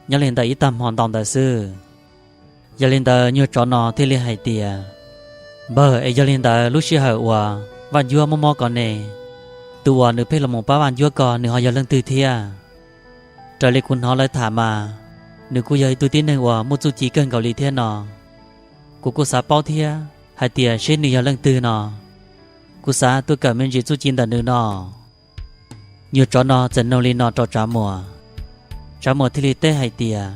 nyob li ntawm ib tag hmo ntau ntawd xwb. Yog li ntawd nyuag tsov no thiaj li hais tias, Npawg, es yog li ntawd lub sij hawm uas Vaj Ncuab mob mob ko ne, tus uas nws pheej los mus pab Vaj Ncuab ko nws ho yog leej twg thiab? Raws li kuv hnov lawv tham mas, Nws kuj yog ib tug tib neeg uas muaj txuj ci kawg nkaus li thiab no. Kuv kuj xav paub thiab hais tias seb nws yog leej twg no. Kuv xav tuaj kawm me ntsis txuj ci ntawm nws no. Nyuag tsov no txawm nug li no rau Tsav Muas. Tsav Muas thiaj li teb hais tias,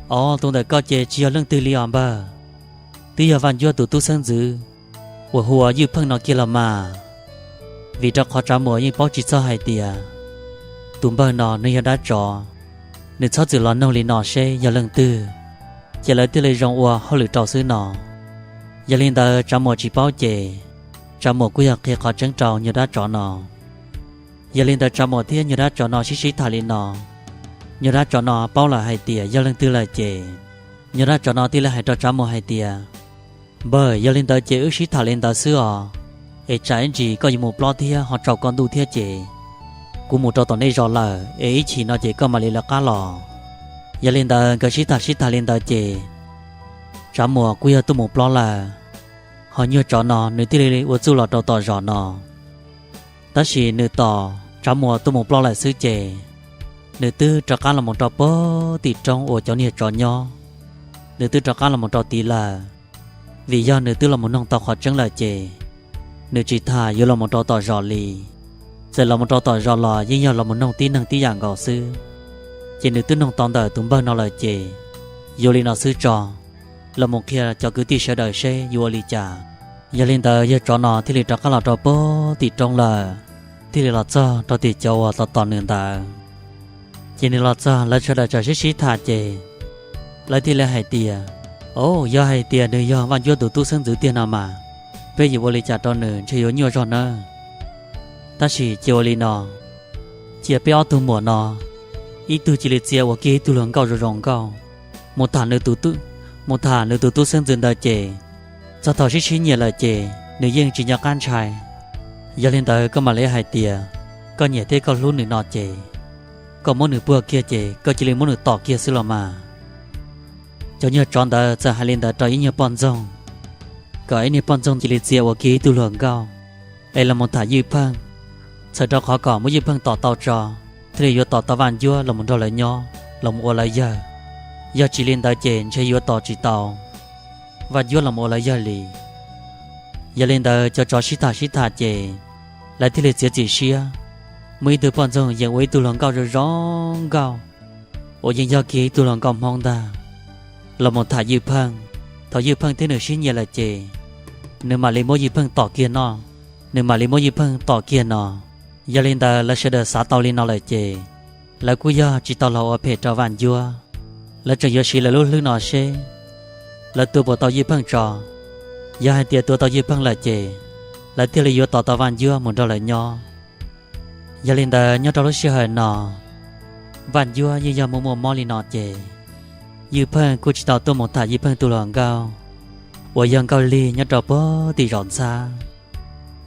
Os, tus ntawm koj ces tsis yog leej twg li os npawg. Twb yog Vaj Ncuab tus tub xeeb ntxwv uas hu ua Ywj Pheej no kiag los mas. Vim rau qhov Tsav Muas yeej paub tsis txog hais tias tus npawg no nws yog dab tsov, nws txhob txwm los nug li no seb yog leej twg, ces lawv thiaj li zoo ua hauj lwm rau xwb no. Yog li ntawd Tsav Muas tsis paub ces Tsav Muas kuj yog qhia qhov tseeb rau nyuag dab tsov no. Yog li ntawd Tsav Muas thiab nyuag dab tsov no sib sib tham li no, nyuag dab tsov no paub lawm hais tias yog leej twg lawm ces nyuag dab tsov no thiaj li hais rau Tsav Muas hais tias, Npawg, yog li ntawd ces wb sib tham li ntawd xwb os, es tsam ib ntsis koj yuav mus plob thiab ho tsaus koj ntuj thiab ces kuv mus rau tom nej zos lawm es ib chim no ces koj mam li lawv qab los. Yog li ntawd nkawd sib tham sib tham li ntawd ces Tsav Muas kuj yog tuaj mus plob lawm, ho nyuag tsov no nws thiaj li ua txuj los rau tom zos no. Tab sis nws tos Tsav Muas tuaj mus plob lawm xwb ces nws twb rov qab los mus rau puag tim roob uas cov niag tsov nyob. Nws twb rov qab los mus rau tid lawm, vim yog nws twb los mus noog tau qhov tseeb lawm ces nws tsis tham yuav los mus rau tom zos li. Txawm los mus rau tom zos los yeej yog los mus noog tib neeg tib yam nkaus xwb. Ces nws twb noog tau ntawm tus npawg no lawm ces yuav li no xwb tso, los mus qhia cov kwv tij sawv daws seb yuav ua li cas. Yog li ntawd yawg tsov no thiaj li rov qab los rau puag tim roob lawm, thiaj li los txog rau tim cov uas tos tos nws ntawd. Ces nws los txog lawv sawv daws txawm sib sib tham ces lawv thiaj li hais tias, Au, yog hais tias nws yog Vaj Ncuab tus tub xeeb ntxwv tiag no mas, peb yuav ua li cas rau nws ntshe yuav nyuaj zog nawb. Tab sis cia ua li no, cia peb ob tug muam no, ib tug cia li txia ua kiag ib tug hluas nkauj zoo zoo nkauj, mus tham nws tus tub, mus tham nws tus tub xeeb ntxwv ntawd ces txog thaum sib sib nyiam lawm ces nws yeej tsis nco qab ntshai. Yog li ntawd koj mam li hais tias koj nyiam thiab koj hlub nws no ces koj muab nws puag kiag ces koj cia li muab nws tom kiag xwb los mas. Cov nyuag tsov ntawd txawm hais li ntawd rau ib nyuag poj ntxoog, kom ib nyuag poj ntxoog cia li txia ua kiag ib tug hluas nkauj es los mus tham Ywj Pheej, txhawm rau qhov kom muab Ywj Pheej tom tau tso thiaj li yuav tom tau Vaj Ncuab los mus nrog lawv nyob los mus ua lawv yawg. Yog tsis li ntawd ces ntshe yuav tos tsis tau Vaj Ncuab los mus ua lawv yawg li. Yog li ntawd cov tsov sib tham sib tham ces lawv thiaj li txiav txim siab muab ib tug poj ntxoog yees ua ib tug hluas nkauj zoo zoo nkauj uas yeej yog kiag ib tug hluas nkauj Hmoob ntag los mus tham Ywj Pheej. Thaum Ywj Pheej thiab nws sib nyiam lawm ces nws mam li muab Ywj Pheej tom kiag no, nws mam li muab Ywj Pheej tom kiag no. Yog li ntawd lawv sawv daws xav tau li no lawm ces lawv kuj yog tsis tau los ua phem rau Vaj Ncuab, lawv tseem yuav siv lawv lub hlwb no seb lawv tua puas tau Ywj Pheej tso. Yog hais tias tua tau Ywj Pheej lawm ces lawv thiaj li yuav tos tau Vaj Ncuab mus nrog lawv nyob. Yog li ntawd nyob rau lub sij hawm no Vaj Ncuab yeej yog muaj muaj mob li no ces Ywj Pheej kuj tsis tau tuaj mus tham Ywj Pheej tus hluas nkauj uas yog Nkauj Lig nyob rau puag tim zos Ntxhab.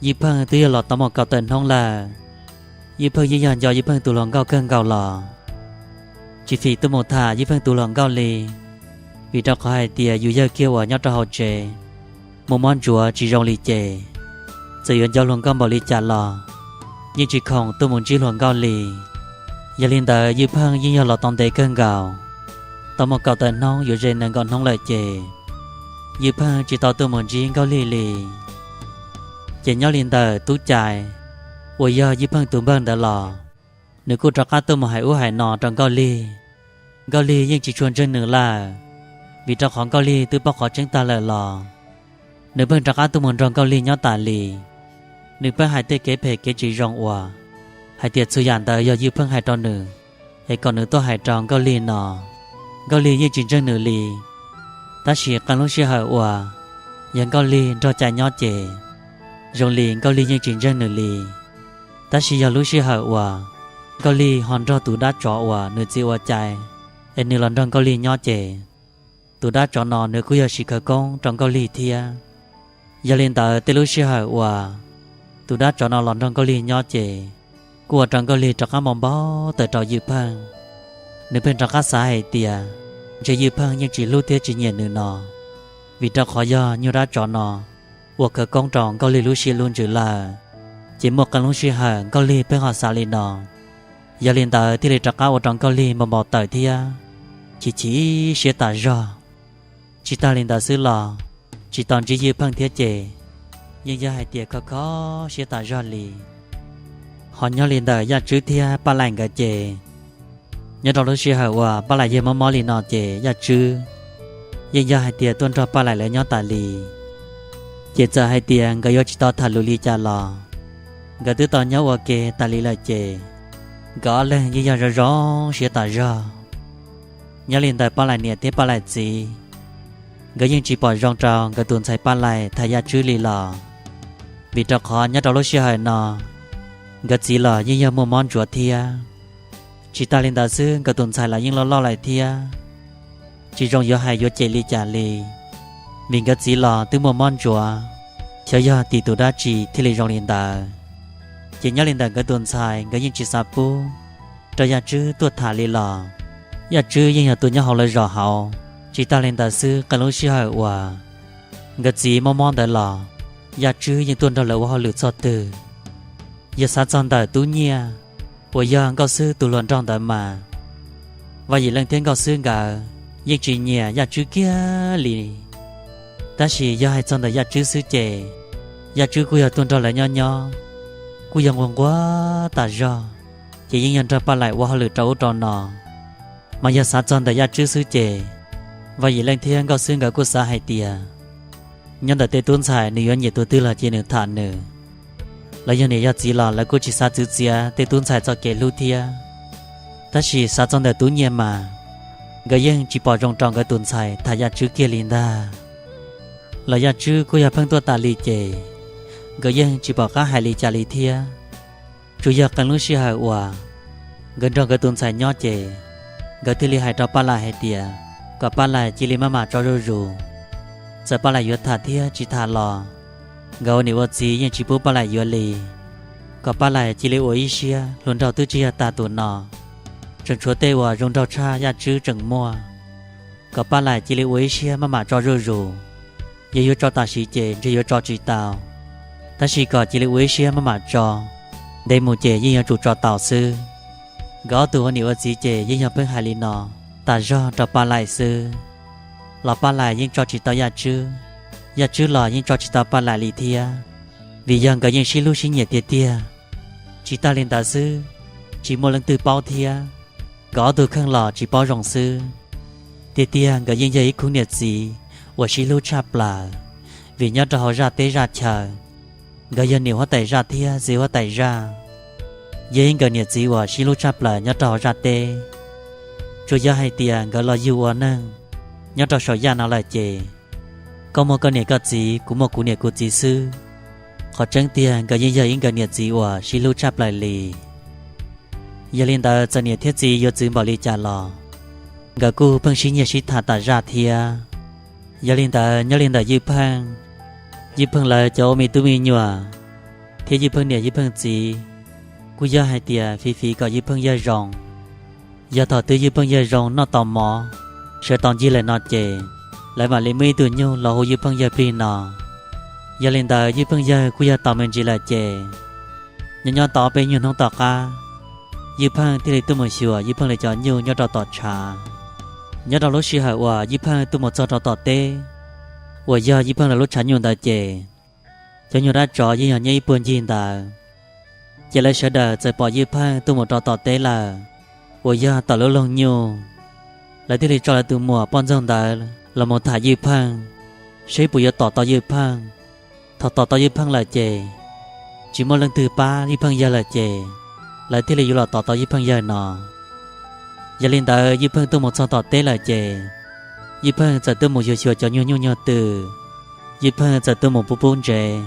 Ywj Pheej twb yog los tau muaj kaum tawm hnub lawm. Ywj Pheej yeej yog nco Ywj Pheej tus hluas nkauj kawg nkaus los tsis fim tuaj mus tham Ywj Pheej tus hluas nkauj li, vim rau qhov hais tias yus yawg kiag uas nyob rau hauv tsev muaj mob ntsuav tsis zoo li ces txawm yuav nco hluas nkauj npaum li cas los yeej tsis khoom tuaj mus ntsib hluas nkauj li. Yog li ntawd Ywj Pheej yeej yog los tau ntev kawg nkaus, tau muaj kaum tawm hnub yuav ze nees nkaum hnub lawm ces Ywj Pheej tsis tau tuaj mus ntsib Nkauj Lig li. Ces nyob li ntawm Tub Cai uas yog Ywj Pheej tus npawg ntawd los nws kuj rov qab tuaj mus hais ub hais no rau Nkauj Lig. Nkauj Lig yeej tsis tshua ntseeg nws lawm, vim rau qhov Nkauj Lig twb paub qhov tseeb tag lawm los nws pheej rov qab tuaj mus nrog Nkauj Lig nyob tas li. Nws pheej hais tej kev phem kev tsis zoo uas hais tias txhua yam ntawd yog Ywj Pheej hais rau nws, es kom nws tuaj hais rau Nkauj Lig no. Nkauj Lig yeej tsis ntseeg nws li. Tab sis qee lub sij hawm uas yog Nkauj Lig nrog Cai nyob ces zoo li Nkauj Lig yeej tsis ntseeg nws li. Tab sis yog lub sij hawm uas Nkauj Lig ho nrog tus dab tsov uas nws txiv ua Cai, es nws los nrog Nkauj Lig nyob ces tus dab tsov no nws kuj yog siv khawv koob rau Nkauj Lig thiab. Yog li ntawd tej lub sij hawm uas tus dab tsov no los nrog Nkauj Lig nyob ces kuj ua rau Nkauj Lig rov qab npau npau taws rau Ywj Pheej. Nws pheej rov qab xav hais tias ntshe Ywj Pheej yeej tsis hlub thiab tsis nyiam nws no, vim rau qhov yog nyuag dab tsov no ua khawv koob rau Nkauj Lig lub siab lub ntsws lawm. Ces muaj qee lub sij hawm Nkauj Lig pheej ho xav li no, yog li ntawd thiaj li rov qab ua rau Nkauj Lig npau npau taws thiab. chim chim siab tas zog. Tsis tas li ntawd xwb los tsis tau ntsib Ywj Pheej thiab ces yeej yog hais tias kho kho siab tas zog li. Ho nyob li ntawm Yaj Tswb thiab Paj Laim nkawd ces, nyob rau lub sij hawm uas Paj Laim yawg mob mob li no ces Yaj Tswb yeej yog hais tias tuaj nrog Paj Laim lawv nyob tas li. Ces txawm hais tias nkawd yuav tsis tau tham lus li cas los nkawd twb tau nyob ua ke tas li lawm ces nkawd ob leeg yeej yog zoo zoo siab tas zog. Nyob li ntawm Paj Laim niam thiab Paj Laim txiv, nkawd yeej tsis pom zoo rau nkawd tus ntxhais Paj Laim tham Yaj Tswb li los, vim rau qhov nyob rau lub sij hawm no nkawd txiv los yeej yog muaj mob ntsuav thiab. Tsis tas li ntawd xwb, nkawd tus ntxhais los yeej loj loj lawm thiab, tsis zoo yuav hais yuav cem li cas li, vim nkawd txiv los twb muaj mob ntsuav, xyov yog tim tus dab tsi thiaj li zoo li ntawd. Ces nyob li ntawm nkawd tus ntxhais nkawd yeej tsis xav pub rau Yaj Tswb tuaj tham li los, Yaj Tswb yeej yog tus nyob hauv lawv zos hauv. Tsis tas li ntawd xwb, qee lub sij hawm uas nkawd txiv mob mob ntawd los Yaj Tswb yeej tuaj nrog lawv ua hauj lwm txog twg. Yog xav txog ntawm Tub Nyiaj uas yog Nkauj Xwb tus hluas nraug ntawd mas, Vaj Yim Leej thiab Nkauj Xwb nkawd yeej tsis nyiam Yaj Tswb kiag li. Tab sis yog hais txog ntawm Yaj Tswb xwb ces Yaj Tswb kuj yog tuaj nrog lawv nyob nyob, kuj yog nquag nquag tas zog, ces yeej yog nrog Paj Laim ua hauj lwm rau ub rau no. Mas yog xav txog ntawm Yaj Tswb xwb ces Vaj Yim Leej thiab Nkauj Xwb nkawd kuj xav hais tias nyob ntawm tej tub ntxhais nws yuav nyiam tus twg los ces nws tham nws, los yog niam yog txiv los lawv kuj tsis xav txwv txiav tej tub ntxhais txoj kev hlub thiab. Tab sis xav txog ntawm Tub Nyiaj mas nkawd yeej tsis pom zoo rau nkawd tus ntxhais tham Yaj Tswb kiag li ntag. Los Yaj Tswb kuj yog pheej tuaj tas li ces nkawd yeej tsis pom qab hais li cas li thiab. Tsuas yog qee lub sij hawm uas nkawd nrog nkawd tus ntxhais nyob ces nkawd thiaj li hais rau Paj Laim hais tias kom Paj Laim cia li maj mam tso zuj zus. Txawm Paj Laim yuav tham thiab tsis tham los nkawd ua niam ua txiv yeej tsis pub Paj Laim yuav li. Kom Paj Laim cia li ua ib siab, hluas nraug twb tsis yog tag tus no, tseem tshuav tej uas zoo nraug tshaj Yaj Tswb tseem muaj. Kom Paj Laim cia li ua ib siab maj mam tso zuj zus. Yog yuav tso tam sim ces ntshe yuav tso tsis tau, tab sis kom cia li ua ib siab maj mam tso, ntev mus ces yeej yuav tsum tso tau xwb. Nkawd ob tug ua niam ua txiv ces yeej yog pheej hais li no tas zog rau Paj Laim xwb, los Paj Laim yeej tso tsis tau Yaj Tswb, Yaj Tswb los yeej tso tsis tau Paj Laim li thiab, vim yog nkawd yeej sib hlub sib nyiam tiag tiag. Tsis tas li ntawd xwb, tsis muaj leej twg paub thiab, nkawd ob tug kheej los tsis paub zoo xwb. Tiag tiag nkawd yeej yog ib khub niam txiv uas sib hlub tshaj plaws, vim nyob rau hauv zaj teb zaj chaw, nkawd yog niam huab tais zaj thiab txiv huab tais zaj, yog ib nkawd niam txiv uas sib hlub tshaj plaws nyob rau hauv zaj teb. Tsuas yog hais tias nkawd los yug ua neeg nyob rau saum yaj no lawm ces, koj muaj koj niam koj txiv, kuv muaj kuv niam kuv txiv xwb. Qhov tseeb tiag nkawd yeej yog ib nkawd niam txiv uas sib hlub tshaj plaws li. Yog li ntawd txawm niam thiab txiv yuav txwv npaum li cas los nkawd kuj pheej sib nyiag sib tham tas zaj thiab. Yog li ntawd nyob li ntawm Ywj Pheej, Ywj Pheej lawv cov ua me tub me nyuam thiab Ywj Pheej niam Ywj Pheej txiv kuj yog hais tias fiv fiv kom Ywj Pheej yawg zoo. Yog thaum twg Ywj Pheej yawg zoo noj tau mov, sawv tau ncig lawm no ces lawv mam li muaj ib tug nyuj los hu Ywj Pheej yawg plig no. Yog li ntawd Ywj Pheej yawg kuj yog tau me ntsis lawm ces, nyob nyob tau peb nyuag hnub tom qab, Ywj Pheej thiaj li tuaj mus xyuas Ywj Pheej lawv cov nyuj nyob rau tom tshav. Nyob rau lub sij hawm uas Ywj Pheej tuaj mus txog rau tom teb uas yog Ywj Pheej lawv lub tshav nyuj ntawd ces, cov nyuag dab tsov yeej yog nyob ib puag ncig ntawd. Ces lawv sawv daws txawm pom Ywj Pheej tuaj mus rau tom teb lawm, uas yog tom lub loog nyuj. Lawv thiaj li tso lawv tus muam poj ntxoog ntawd los mus tham Ywj Pheej, saib puas yuav tom tau Ywj Pheej. Thaum tom tau Ywj Pheej lawm ces, tsis muaj leej twg pab Ywj Pheej yawg lawm ces, lawv thiaj li yuav los tom tau Ywj Pheej yawg no. Yog li ntawd Ywj Pheej tuaj mus txog tom teb lawm ces, Ywj Pheej txawm tuaj mus xyuas xyuas cov nyuag nyuj nyuag twm. Ywj Pheej txawm tuaj mus pub pub ntsev.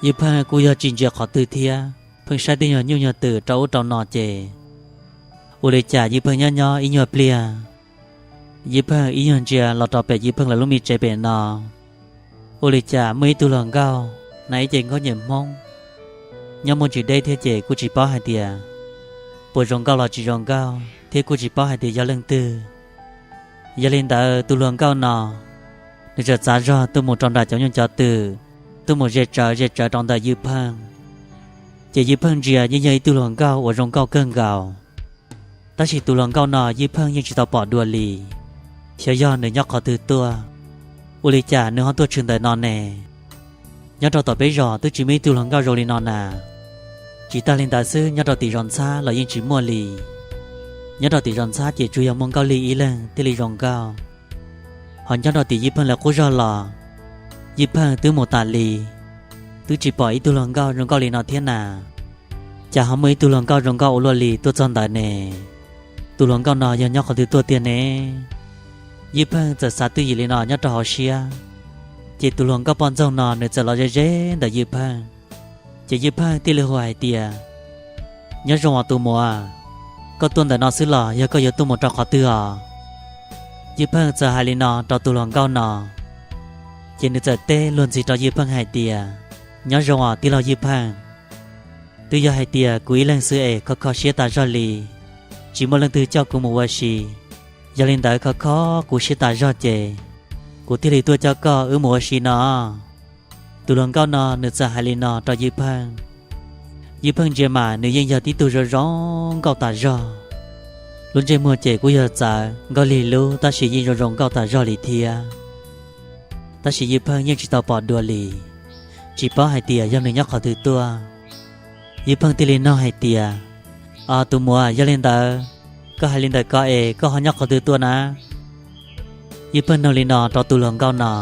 Ywj Pheej kuj yog tsis ntsia qhov twg thiab, pheej saib tej nyuag nyuj nyuag twm rau ub rau no ces, ua li cas Ywj Pheej nyob nyob ib nyuag pliag, Ywj Pheej ib nyuag ntsia los rau pem Ywj Pheej lawv lub me tsev pem no, ua li cas muaj ib tug hluas nkauj hnav ib ce nkauj nyiam Hmoob, nyob muaj ntsis deb thiab ces kuj tsis paub hais tias puas zoo nkauj los tsis zoo nkauj thiab kuj tsis paub hais tias yog leej twg. Yog li ntawd tus hluas nkauj no, nws txawm txav zog tuaj mus rau nram cov nyuj cov twm, tuaj mus ze tsawv ze tsawv rau ntawm Ywj Pheej. Ces Ywj Pheej ntsia yeej yog ib tug hluas nkauj uas zoo nkauj kawg nkaus, Tab sis tus hluas nkauj no Yij Pheej yeej tsis tau pom dua li, xyov yog nws nyob qhov twg tuaj, ua li cas nws ho tuaj tshwm ntawm no ne. Nyob rau tom peb zos twb tsis muaj ib tug hluas nkauj zoo li no na. Tsis tag li ntawd xwb, nyob rau tim zos ntxhab los yeej tsis muaj li. Nyob rau tim zos ntxhab ces tsuas yog muaj Nkauj Lig ib leeg thiaj li zoo nkauj. Ho nyob rau tim Yij Pheej lawv qub zog los, Yij Pheej twb mus tas li, twb tsis pom ib tug hluas nkauj zoo nkauj li no thiab na. Cas ho muaj ib tug hluas nkauj zoo nkauj ua luaj li tuaj txog ntawd ne? Tus hluas nkauj no yog nyob qhov twg tuaj tiag ne? Yij Pheej txawm xav twj ywm li no nyob rau hauv siab, ces tus hluas nkauj poj ntxoog no nws txawm los ze ze ntawm Yij Pheej. Ces Yij Pheej thiaj li hu hais tias, Nyob zoo os tus muam, koj tuaj ntawm no xwb los yog koj yuav tuaj mus rau qhov twg os? Yij Pheej txawm hais li no rau tus hluas nkauj no, ces nws txawm teb luag ntxhi rau Yij Pheej hais tias, Nyob zoo os tij laug Yij Pheej. Twb yog hais tias kuv ib leeg xwb es kho kho siab tas zog li, tsis muaj leej twg coj kuv mus ua si. Yog li ntawd kho kho kuv siab tas zog ces kuv thiaj li tuaj coj koj wb mus ua si no. Tus hluas nkauj no nws txawm hais li no rau Yij Pheej. Yij Pheej ntsia mas nws yeej yog tib tug zoo zoo nkauj tas zog. Lub ntsej muag ces kuj yog txawv Nkauj Lig lub tab sis yeej zoo zoo nkauj tas zog li thiab. Tab sis Yij Pheej yeej tsis tau pom dua li, tsis paub hais tias yog nws nyob qhov twg tuaj. Yij Pheej thiaj li nug hais tias, Os tus muam, yog li ntawd koj hais li ntawm ko es koj ho nyob qhov twg tuaj na? Yij Pheej nug li no rau tus hluas nkauj no,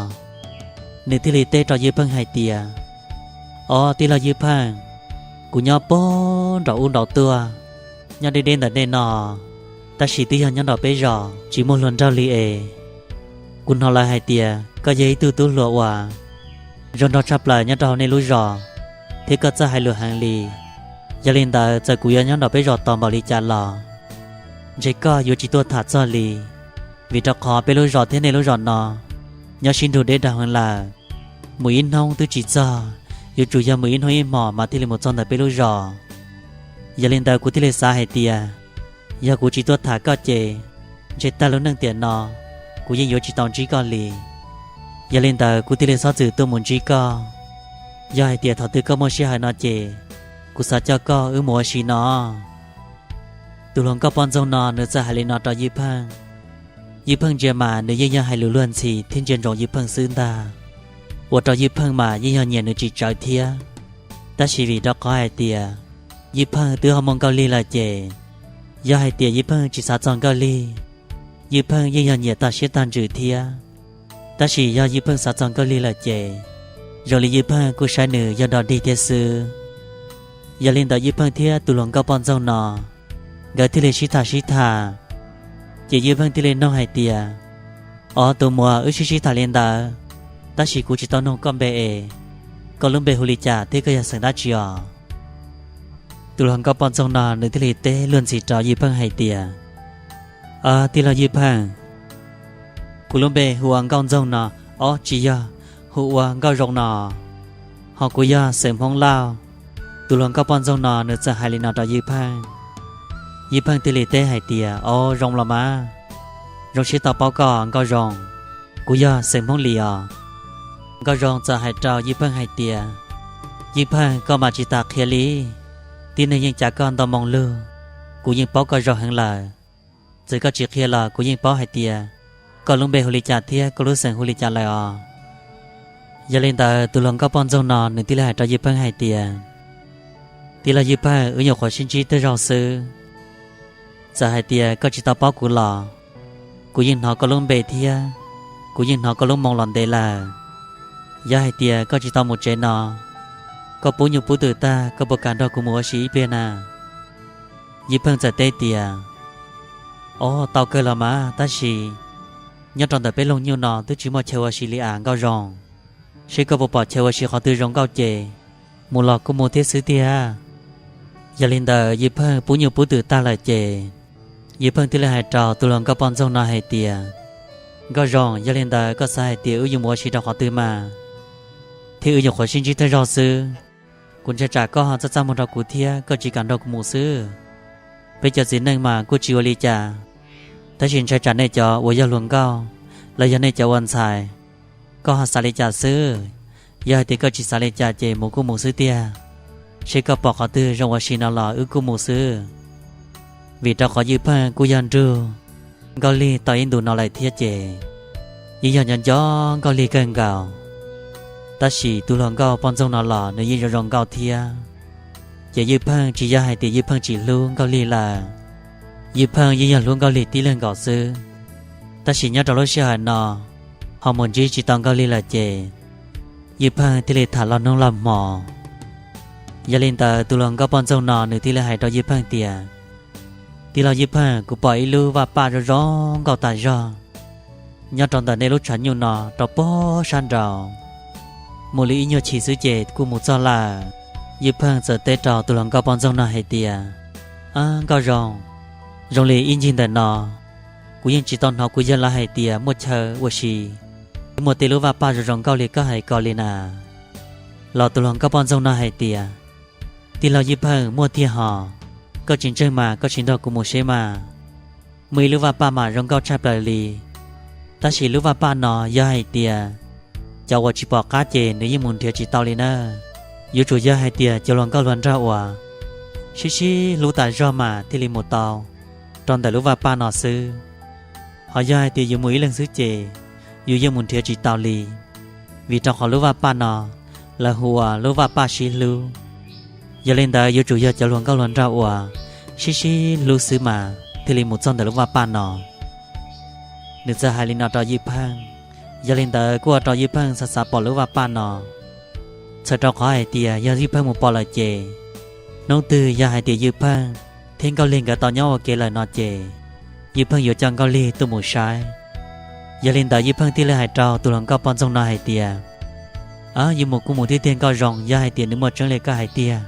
nws thiaj li teb rau Yij Pheej hais tias, Os tij laug Yij Pheej, kuv nyob puag nraum ub nraud tuaj, nyob deb deb ntawm nej no, tab sis twb yog nyob nraum peb zos tsis muaj hluas nraug li es kuv hnov lawv hais tias koj yog ib tug tub hluas uas zoo nraug tshaj plaws nyob rau hauv nej lub zos, thiab koj txawj hais lus heev li. Yog li ntawd txawm kuv yuav nyob nraum peb zos tos npaum li cas los ntshe koj yuav tsis tuaj tham txog li, vim rau qhov peb lub zos thiab nej lub zos no nyob sib nrug deb dag heev lawm. Mus ib hnub twb tsis txog, yuav tsum yog mus ib hnub ib hmos mas thiaj li mus txog ntawm peb lub zos. Yog li ntawd kuv thiaj li xav hais tias, yog kuv tsis tuaj tham koj ces ntshe tag lub neej tiam no kuv yeej yuav tsis tau ntsib koj li. Yog li ntawd kuv thiaj li xob txwm tuaj mus ntsib koj. Yog hais tias thaum twg koj muaj sij hawm no ces kuv xav coj koj wb mus ua si no. Tus hluas nkauj poj ntxoog no nws txawm hais li no rau Yij Pheej. Yij Pheej ntsia mas nws yeej yog hais lus luag ntxhi thiab ntsia ntsoov Yij Pheej xwb ntag, ua rau Yij Pheej mas yeej yog nyiam nws tsis tsawv thiab. Tab sis vim rau qhov hais tias Yij Pheej twb ho muaj Nkauj Lig lawm ces, yog hais tias Yij Pheej tsis xav txog Nkauj Lig, Yij Pheej yeej yog nyiam tag siab tag ntsws thiab. Tab sis yog Yij Pheej xav txog Nkauj Lig lawm ces, zoo li Yij Pheej kuj saib nws yog dog dig thiab xwb. Yog li ntawd Yij Pheej thiab tus hluas nkauj poj ntxoog no nkawd thiaj li sib tham sib tham. Ces Yij Pheej thiaj li nug hais tias, Os tus muam, wb sib sib tham li ntawd, tab sis kuv tsis tau nug koj npe es, koj lub npe hu li cas thiab koj yog xeem dab tsi os? Tus hluas nkauj poj ntxoog no nws thiaj li teb luag ntxhi rau Yij Pheej hais tias, Tij laug Yij Pheej, kuv lub npe hu ua Nkauj Ntxoog no, ob tsis yog, hu ua Nkauj Zoo no, ho kuv yog xeem Hmoob Lauj. Tus hluas nkauj poj ntxoog no nws txawm hais li no rau Yij Pheej. Yij Pheej thiaj li teb hais tias, Au, zoo los mas, zoo siab tau paub koj Nkauj Zoo, kuv yog xeem Hmoob Lis os. Nkauj Zoo txawm hais rau Yij Pheej hais tias, Yij Pheej, koj mas tsis tas qhia li, tib neeg yeej cav koj ntau moo lug, kuv yeej paub koj zoo heev lawm. Txawm koj tsis qhia los kuv yeej paub hais tias koj lub npe hu li cas thiab koj lub xeem hu li cas lawm os. Yog li ntawd tus hluas nkauj poj ntxoog no nws thiaj li hais rau Yij Pheej hais tias, Tij laug Yij Pheej, wb nyuam qhuav sib ntsib twb zaug xwb, txawm hais tias koj tsis tau paub kuv los kuv yeej hnov koj lub npe thiab kuv yeej hnov koj lub moo los ntev lawm. Yog hais tias koj tsis tau mus tsev no, koj pub nyuj pub twm tag koj puas kam nrog kuv mus ua si ib pliag na? Yij Pheej txawm teb tias, Au, tau kawg los mas, tab sis nyob rau ntawm peb loog nyuj no twb tsis muaj chaw ua si li as Nkauj Zoo. Seb koj puas pom chaw ua si qhov twg zoo nkauj ces mus los kuj mus thiab xwb tiag. Yog li ntawd Yij Pheej pub nyuj pub twm tag lawm ces Yij Pheej thiaj li hais rau tus hluas nkauj poj ntxoog no hais tias, Nkauj Zoo, yog li ntawd koj xav hais tias wb yuav mus ua si rau qhov twg mas? Thiab wb nyuam qhuav sib ntsib thawj zaug xwb, kuv ntshai tsam koj ho txaj txaj muag rau kuv thiab koj tsis kam nrog kuv mus xwb. Peb cov txiv neej mas kuj tsis ua li cas, tab sis ntshai tsam nej cov uas yog hluas nkauj los yog nej cov ua ntxhais, koj ho xav li cas xwb. Yog hais tias koj tsis xav li cas ces mus kuj mus xwb tiag. Seb koj pom qhov twg zoo ua si no los wb kuj mus xwb. Vim rau qhov Ywj Pheej kuj yog nrug Nkauj Lig tau ib ntus no lawm thiab ces yeej yog nco nco Nkauj Lig kawg nkaus. Tab sis tus hluas nkauj poj ntxoog no los nws yeej zoo zoo nkauj thiab. Ces Ywj Pheej tsis yog hais tias Ywj Pheej tsis hlub Nkauj Lig lawm, Ywj Pheej yeej yog hlub Nkauj Lig tib leeg nkaus xwb. Tab sis nyob rau lub sij hawm no ho mus ntsib tsis tau Nkauj Lig lawm ces Ywj Pheej thiaj li tham log hnub log hmo. Yog li ntawd tus hluas nkauj poj ntxoog no nws thiaj li hais rau Ywj Pheej tias, Tij laug Ywj Pheej, kuv pom ib lub vaj paj zoo zoo nkauj tas zog nyob rau ntawm nej lub tshav nyuj no rau puag sab nraud. Mus li ib nyuag chim xwb ces kuj mus txog lawm. Ywj Pheej txawm teb rau tus hluas nkauj poj ntxoog no hais tias, Ab Nkauj Zoo, zoo li ib ncig ntawm no kuv yeej tsis tau hnov kuv yawg lawv hais tias muaj chaw ua si, muaj tej lub vaj paj zoo zoo nkauj li koj hais ko li na. Los tus hluas nkauj poj ntxoog no hais tias, Tij laug Ywj Pheej, muaj tiag hos, koj tsis ntseeg mas koj sim nrog kuv mus seb mas. Muaj ib lub vaj paj mas zoo nkauj tshaj plaws li. Tab sis lub vaj paj no yog hais tias cov uas tsis pom qab ces nws yeej mus nrhiav tsis tau li na. Yuav tsum yog hais tias cov hluas nkauj hluas nraug uas sib sib hlub tas zog mas thiaj li mus tau rau ntawm lub vaj paj no xwb. Ho yog hais tias yus mus ib leeg xwb ces yus yeej mus nrhiav tsis tau li. Vim rau qhov lub vaj paj no lawv hu ua lub vaj paj sib hlub. Yog li ntawd yuav tsum yog cov hluas nkauj hluas nraug uas sib sib hlub xwb mas thiaj li mus txog ntawm lub vaj paj no. Nws txawm hais li no rau Ywj Pheej, yog li ntawd kuj ua rau Ywj Pheej xav xav pom lub vaj paj no. Txhawm rau qhov hais tias yog Ywj Pheej mus pom lawm ces hnub twg yog hais tias Ywj Pheej thiab Nkauj Lig nkawd tau nyob ua ke lawm no ces Ywj Pheej yuav coj Nkauj Lig tuaj mus saib. Yog li ntawd Ywj Pheej thiaj li hais rau tus hluas nkauj poj ntxoog no hais tias, Ab, yuav mus kuj mus tiag tiag Nkauj Zoo, yog hais tias nws muaj tseeb li koj hais tiag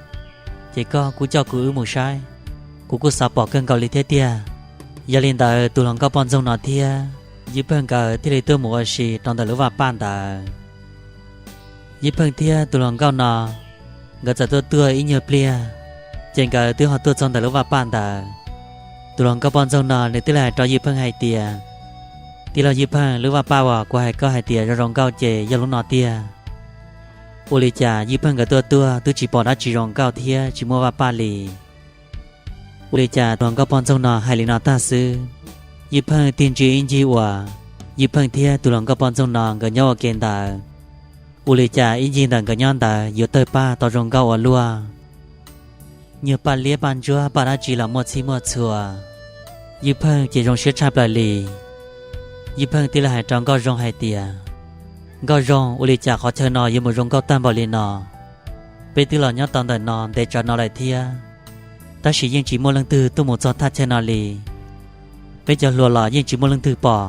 ces koj kuj coj kuv wb mus saib, kuv kuj xav pom kawg nkaus li thiab tiag. Yog li ntawd tus hluas nkauj poj ntxoog no thiab Ywj Pheej nkawd thiaj li tuaj mus ua si rau ntawm lub vaj paj ntawd. Ywj Pheej thiab tus hluas nkauj no nkawd txawm tuaj tuaj ib nyuag pliag, ces nkawd twb ho tuaj txog ntawm lub vaj paj ntawd. Tus hluas nkauj poj ntxoog no nws thiaj li hais rau Ywj Pheej hais tias, Tij laug Ywj Pheej, lub vaj paj uas kuv hais koj hais tias zoo zoo nkauj ces yog lub no tiag. Ua li cas Ywj Pheej nkawd tuaj tuaj twb tsis pom dab tsi zoo nkauj thiab tsis muaj vaj paj li? Ua li cas tus hluas nkauj poj ntxoog no hais li no tag xwb, Ywj Pheej tig ntsia ib ncig uas Ywj Pheej thiab tus hluas nkauj poj ntxoog no nkawd nyob ua ke ntawd. Ua li cas ib ncig ntawm nkawd nyob ntawd yuav tawg paj tau zoo nkauj ua luaj. Nyuag paj liab paj ntsuab paj dab tsi los muaj txhij muaj txhua. Ywj Pheej ces zoo siab tshaj plaws li. Ywj Pheej thiaj li hais rau Nkauj Zoo hais tias, Nkauj Zoo, ua li cas qhov chaw no yuav mus zoo nkauj tag npaum li no? Peb twb los nyob tau ntawm no ntev tsawv no lawm thiab, tab sis yeej tsis muaj leej twg tuaj mus txog thaj chaw no li. Peb cov hluas los yeej tsis muaj leej twg pom,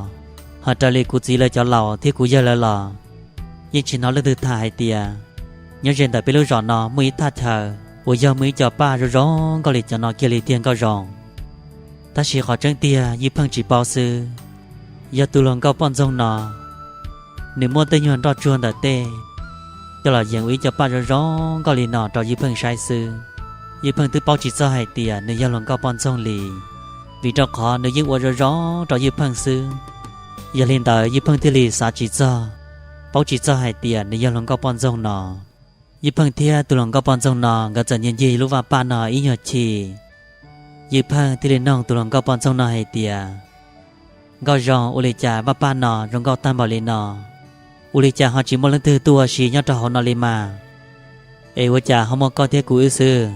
ho raws li kuv txiv lawv cov laus thiab kuv yawg lawv los yeej tsis hnov leej twg tham hais tias nyob ze ntawm peb lub zos no muaj ib thaj chaw uas yog muaj ib co paj zoo zoo nkauj li cov no kiag li tiag Nkauj Zoo. Tab sis qhov tseeb tiag Ywj Pheej tsis paub xwb, yog tus hluas nkauj poj ntxoog no nws muab tej nyuag nroj tsuag ntawm tej coj los yees ua ib co paj zoo zoo nkauj li no rau Ywj Pheej saib xwb. Ywj Pheej twb paub tsis txog hais tias nws yog hluas nkauj poj ntxoog li, vim rau qhov nws yeej ua zoo zoo rau Ywj Pheej xwb. Yog li ntawd Ywj Pheej thiaj li xav tsis txog, paub tsis txog hais tias nws yog hluas nkauj poj ntxoog no. Ywj Pheej thiab tus hluas nkauj poj ntxoog no nkawd txawm ncig ncig lub vaj paj no ib nyuag chim. Ywj Pheej thiaj li noog tus hluas nkauj poj ntxoog no hais tias, Nkauj Zoo, ua li cas vaj paj no zoo nkauj tag npaum li no? Ua li cas ho tsis muaj leej twg tuaj ua si nyob rau hauv no li mas? Es ua cas ho muaj koj thiab kuv wb xwb?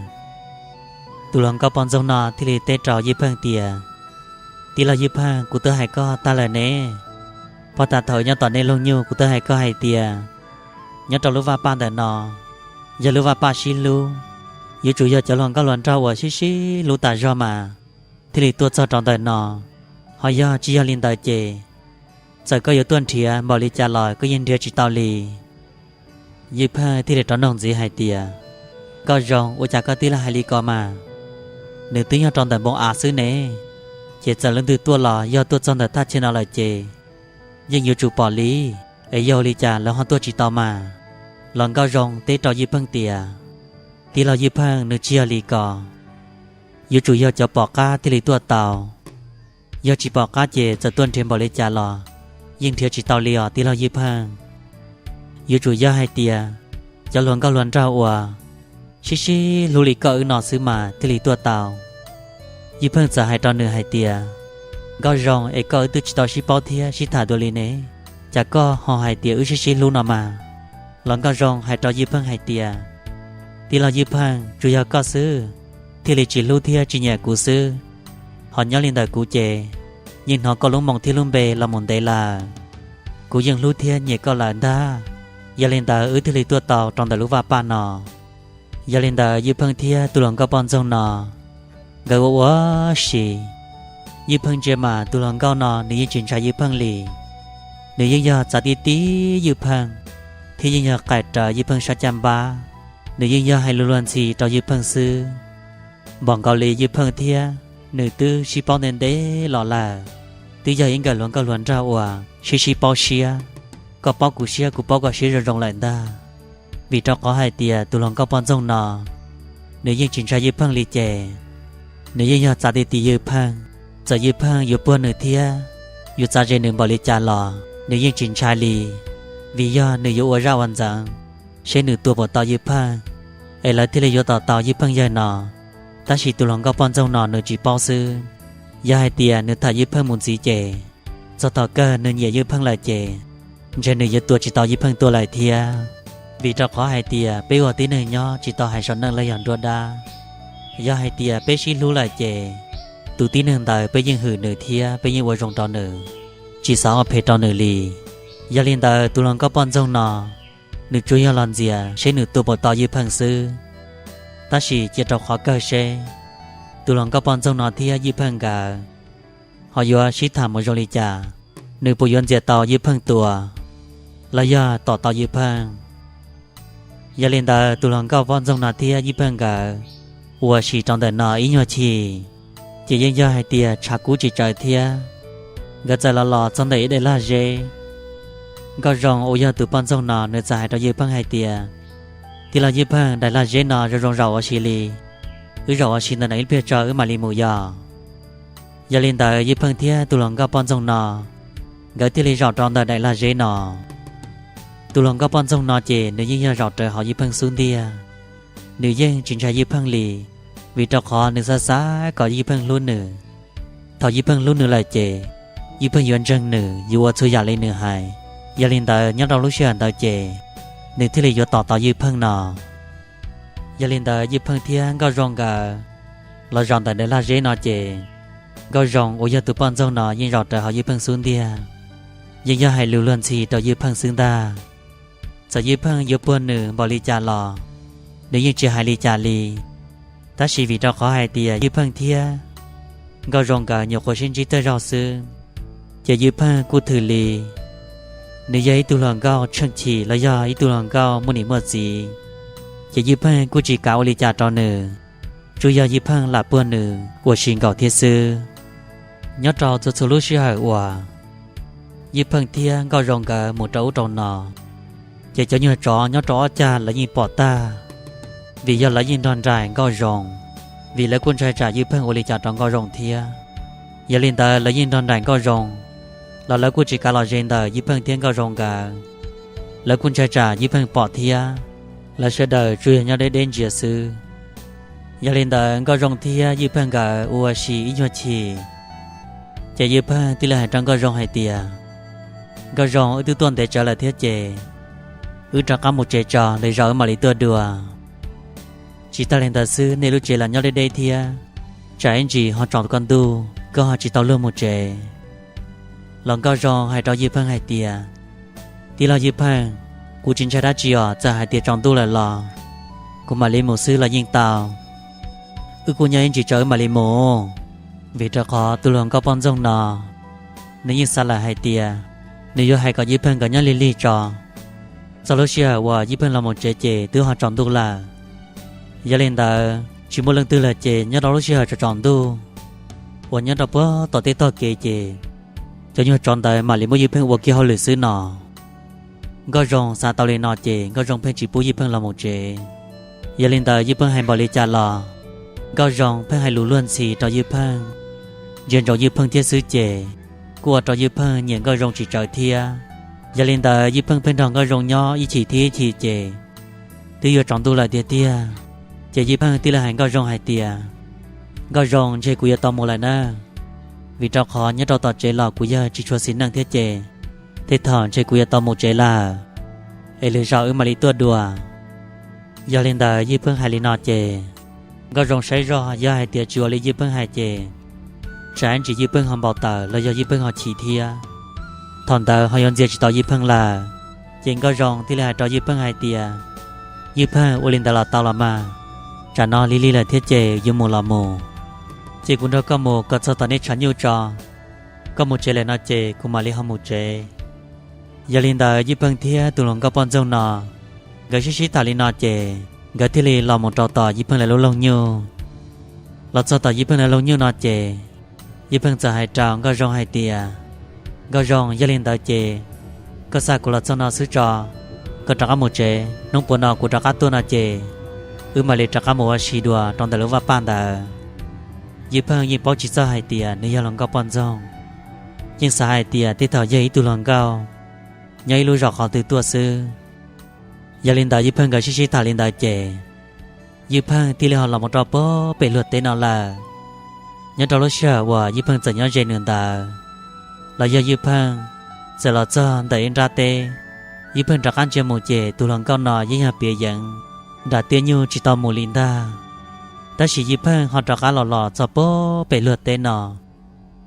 Tus hluas nkauj poj ntxoog no thiaj li teb rau Ywj Pheej tias, Tij laug Ywj Pheej, kuv twb hais koj tag lawm ne. Puag ta thaum nyob tom nej loog nyuj kuv twb hais koj hais tias nyob rau lub vaj paj ntawm no yog lub vaj paj sib hlub, yuav tsum yog cov hluas nkauj hluas nraug uas sib sib hlub tas zog mas thiaj li tuaj txog rau ntawm no. Ho yog tsis yog li ntawd ces txawm koj yuav tuaj nrhiav npaum li cas los koj yeej nrhiav tsis tau li. Ywj Pheej thiaj li rov noog ntxiv hais tias, Nkauj Zoo, ua cas koj tib leeg hais li ko mas? Nws twb yog rau ntawm npoo av xwb ne, ces txawm leej twg tuaj los yog tuaj txog ntawm thaj chaw no lawm ces yeej yuav tsum pom li, es yog ua li cas lawv ho tuaj tsis tau mas? Los Nkauj Zoo teb rau Ywj Pheej tias, Tij laug Ywj Pheej, nws tsis yog li ko. Yuav tsum yog cov pom qab thiaj li tuaj tau. Yog tsis pom qab ces txawm tuaj nrhiav npaum li cas los yeej nrhiav tsis tau li os tij laug Ywj Pheej. Yuav tsum yog hais tias cov hluas nkauj hluas nraug uas sib sib hlub li koj wb no xwb mas thiaj li tuaj tau. Ywj Pheej txawm hais rau nws hais tias, Nkauj Zoo, es koj wb twb tsis tau sib paub thiab sib tham dua li ne, cas koj ho hais tias wb sib sib hlub no mas? Los Nkauj Zoo hais rau Ywj Pheej hais tias, Tij laug Ywj Pheej, tsuas yog koj xwb thiaj li tsis hlub thiab tsis nyiam kuv xwb, ho nyob li ntawm kuv ces yeej hnov koj lub moo thiab lub npe los mus ntev lawm. Kuv yeej hlub thiab nyiam koj lawm ntag, yog li ntawd wb thiaj li tuaj tau rau ntawm lub vaj paj no. Yog li ntawd Ywj Pheej thiab tus hluas nkauj poj ntxoog no nkawd ua ua si. Ywj Pheej ntsia mas tus hluas nkauj no nws yeej tsis ntshai Ywj Pheej li. Nws yeej yog txav tib tib Ywj Pheej, thiab yeej yog qaim rawv Ywj Pheej sab caj npab. Nws yeej yog hais lus luag ntxhi rau Ywj Pheej xwb. Npaum nkaus li Ywj Pheej thiab nws twb sib paub ntev ntev los lawm, twb yog ib nkawm hluas nkauj hluas nraug uas sib sib paub siab, koj paub kuv siab kuv paub koj siab zoo zoo lawm ntag. Vim rau qhov hais tias tus hluas nkauj poj ntxoog no nws yeej tsis ntshai Ywj Pheej li ces nws yeej yog txav tib tib Ywj Pheej. Txawm Ywj Pheej yuav puag nws thiab yuav txav ze nws npaum li cas los nws yeej tsis ntshai li, vim yog nws yuav ua zaj ua ntxeev seb nws tua puas tau Ywj Pheej, es lawv thiaj li yuav tom tau Ywj Pheej yawg no. Tab sis tus hluas nkauj poj ntxoog no nws tsis paub xwb. Yog hais tias nws tham Ywj Pheej mus ntxiv ces txog thaum kawg nws nyiam Ywj Pheej lawm ces ntshe nws yuav tua tsis tau Ywj Pheej tuag lawm thiab. Vim rau qhov hais tias peb ua tib neeg nyob tsis tau hais saum neej los yog nruab dab. Yog hais tias peb sib hlub lawm ces tus tib neeg ntawd peb yeej hwm nws thiab peb yeej ua zoo rau nws, tsis xav ua phem rau nws li. Yog li ntawd tus hluas nkauj poj ntxoog no nws tsuas yog los ntxias seb nws tua puas tau Ywj Pheej xwb. Tab sis cia rau qhov kawg seb tus hluas nkauj poj ntxoog no thiab Ywj Pheej nkawd ho yuav sib tham mus zoo li cas, nws puas yuav ntxias tau Ywj Pheej tua los yog tom tau Ywj Pheej. Yog li ntawd tus hluas nkauj poj ntxoog no thiab Ywj Pheej nkawd ua si rau ntawm no ib nyuag chim, ces yeej yog hais tias tshav kub tsis tsawv thiab. Nkawd txawm los los txog ntawm ib daim lag zeb. Nkauj Zoo uas yog tus poj ntxoog no nws txawm hais rau Ywj Pheej hais tias, Tij laug Ywj Pheej, daim lag zeb no zoo zoo zaum ua si li, wb zaum ua si ntawm no ib pliag tso wb mam li mus yog. Yog li ntawd Ywj Pheej thiab tus hluas nkauj poj ntxoog no nkawd thiaj li zaum rau ntawm daim lag zeb no. Tus hluas nkauj poj ntxoog no ces nws yeej yog zaum rawv hauv Ywj Pheej xub ntiag. Nws yeej tsis ntshai Ywj Pheej li, vim rau qhov nws xav xav kom Ywj Pheej hlub nws. Thaum Ywj Pheej hlub nws lawm ces Ywj Pheej yuav ntseeg nws, yuav ua txhua yam li nws hais. Yog li ntawd nyob rau lub sij hawm ntawd ces nws thiaj li yuav tom tau Ywj Pheej no. Yog li ntawd Ywj Pheej thiab Nkauj Zoo nkawd los zaum ntawm daim lag zeb no ces Nkauj Zoo uas yog tus poj ntxoog no yeej zaum rawv hauv Ywj Pheej xub ntiag, yeej yog hais lus luag ntxhi rau Ywj Pheej xwb ntag. Txawm Ywj Pheej yuav puag nws npaum li cas los nws yeej tsis hais li cas li. Tab sis vim rau qhov hais tias Ywj Pheej thiab Nkauj Zoo nkawd nyuam qhuav sib ntsib tag zaug xwb, ces Ywj Pheej kuj thwm li. Nws yog ib tug hluas nkauj tsheej chim los yog ib tug hluas nkauj muaj niam muaj txiv, ces Ywj Pheej kuj tsis kam ua li cas rau nws, tsuas yog Ywj Pheej lam puag nws ua si nkaus thiab xwb. Nyob rau txhua txhua lub sij hawm uas Ywj Pheej thiab Nkauj Zoo nkawd mus rau ub rau no, ces cov nyuag tsov nyob rau ob cag lawv yeej pom tag, vim yog lawv yeej nrog nraim Nkauj Zoo, vim lawv kuj ntshai tsam Ywj Pheej ua li cas rau Nkauj Zoo thiab. Yog li ntawd lawv yeej nrog nraim Nkauj Zoo, los lawv kuj tsis kav los ze ntawm Ywj Pheej thiab Nkauj Zoo nkawd. Lawv kuj ntshai tsam Ywj Pheej pom thiab, lawv sawv daws tsuas yog nyob deb deb ntsia xwb. Yog li ntawd Nkauj Zoo thiab Ywj Pheej nkawd ua si ib nyuag chim, ces Ywj Pheej thiaj li hais rau Nkauj Zoo hais tias, Nkauj Zoo, wb twb tuaj ntev tsawv lawm thiab ces wb rov qab mus tsev tso, lwm zaus wb mam li tuaj dua. Tsis tag li ntawd xwb, nej lub tsev los nyob deb deb thiab, tsam ib ntsis ho tsaus koj ntuj koj ho tsis tau luag mus tsev. Los Nkauj Zoo hais rau Ywj Pheej hais tias, Tij laug Ywj Pheej, kuv tsis ntshai dab tsi os, txawm hais tias tsaus ntuj lawm los kuv mam li mus xwb los yeej tau. Wb kuj nyob ib ntsis tso wb mam li mus. Vim rau qhov tus hluas nkauj poj ntxoog no nws yeej xav lawm hais tias nws yuav hais kom Ywj Pheej nkawd nyob lig lig tso, txog lub sij hawm uas Ywj Pheej los mus tsev ces twb ho tsaus ntuj lawm. Yog li ntawd tsis muaj leej twg lawm ces nyob rau lub sij hawm tsaus tsaus ntuj uas nyob rau puag tom tej tog kev ces cov nyuag tsov ntawd mam li muab Ywj Pheej ua kiag hauj lwm xwb no. Nkauj Zoo xav tau li no ces Nkauj Zoo pheej tsis pub Ywj Pheej los mus tsev. Yog li ntawd Ywj Pheej hais npaum li cas los Nkauj Zoo pheej hais lus luag ntxhi rau Ywj Pheej, ntsia ntsoov Ywj Pheej thiab xwb ces kuj ua rau Ywj Pheej nyiam Nkauj Zoo tsis tsawv thiab. Yog li ntawd Ywj Pheej pheej nrog Nkauj Zoo nyob ib chim thiab ib chim ces twb yuav tsaus ntuj lawm tiag tiag, ces Ywj Pheej thiaj li hais Nkauj Zoo hais tias, Nkauj Zoo, ntshe kuv yuav tau mus lawm na, vim rau qhov nyob rau tom tsev los kuv yawg tsis tshua xis neej thiab ces tej thaum ntshe kuv yuav tau mus tsev lawm, es lwm zaus wb mam li tuaj dua. Yog li ntawd Ywj Pheej hais li no ces Nkauj Zoo saib zoj yog hais tias tsis ua li Ywj Pheej hais ces tsam ntsis Ywj Pheej ho npau taws los yog Ywj Pheej ho chim thiab. Thaum ntawd ho yuav ntxias tsis tau Ywj Pheej lawm, ces Nkauj Zoo thiaj li hais rau Ywj Pheej hais tias, Ywj Pheej, ua li ntawd los tau los mas, tsam no lig lig lawm thiab ces yuav mus los mus, ces kuv nrog koj mus kom txog tom nej tshav nyuj tso, koj mus tsev lawm no ces kuv mam li ho mus tsev. Yog li ntawd Ywj Pheej thiab tus hluas nkauj poj ntxoog no nkawd sib sib tham li no ces nkawd thiaj li los mus rau tom Ywj Pheej lawv lub loog nyuj. Los txog tom Ywj Pheej lawv loog nyuj no ces Ywj Pheej txawm hais rau Nkauj Zoo hais tias, Nkauj Zoo, yog li ntawd ces koj xa kuv los txog no xwb tso, koj rov qab mus tsev, hnub puas no kuv rov qab tuaj no ces wb mam li rov qab mus ua si dua rau ntawm lub vaj paj ntawd. Ywj Pheej yeej paub tsis txog hais tias nws yog hluas nkauj poj ntxoog, yeej xav hais tias tej thaum yog ib tug hluas nkauj nyob ib lub zos qhov twg tuaj xwb. Yog li ntawd Ywj Pheej nkawd sib sib tham li ntawd ces Ywj Pheej thiaj li ho los mus rau puag pem luag teb no lawm. Nyob rau lub sij hawm uas Ywj Pheej txawm nyob ze nws ntawd, los yog Ywj Pheej txawm los txog ntawm ib nrab teb, Ywj Pheej rov qab ntsia mus ces tus hluas nkauj no yeej yog piav yeev nram tiaj nyuj tsis tau mus li ntag. Tab sis Ywj Pheej ho rov qab los los txog puag pem luag teb no,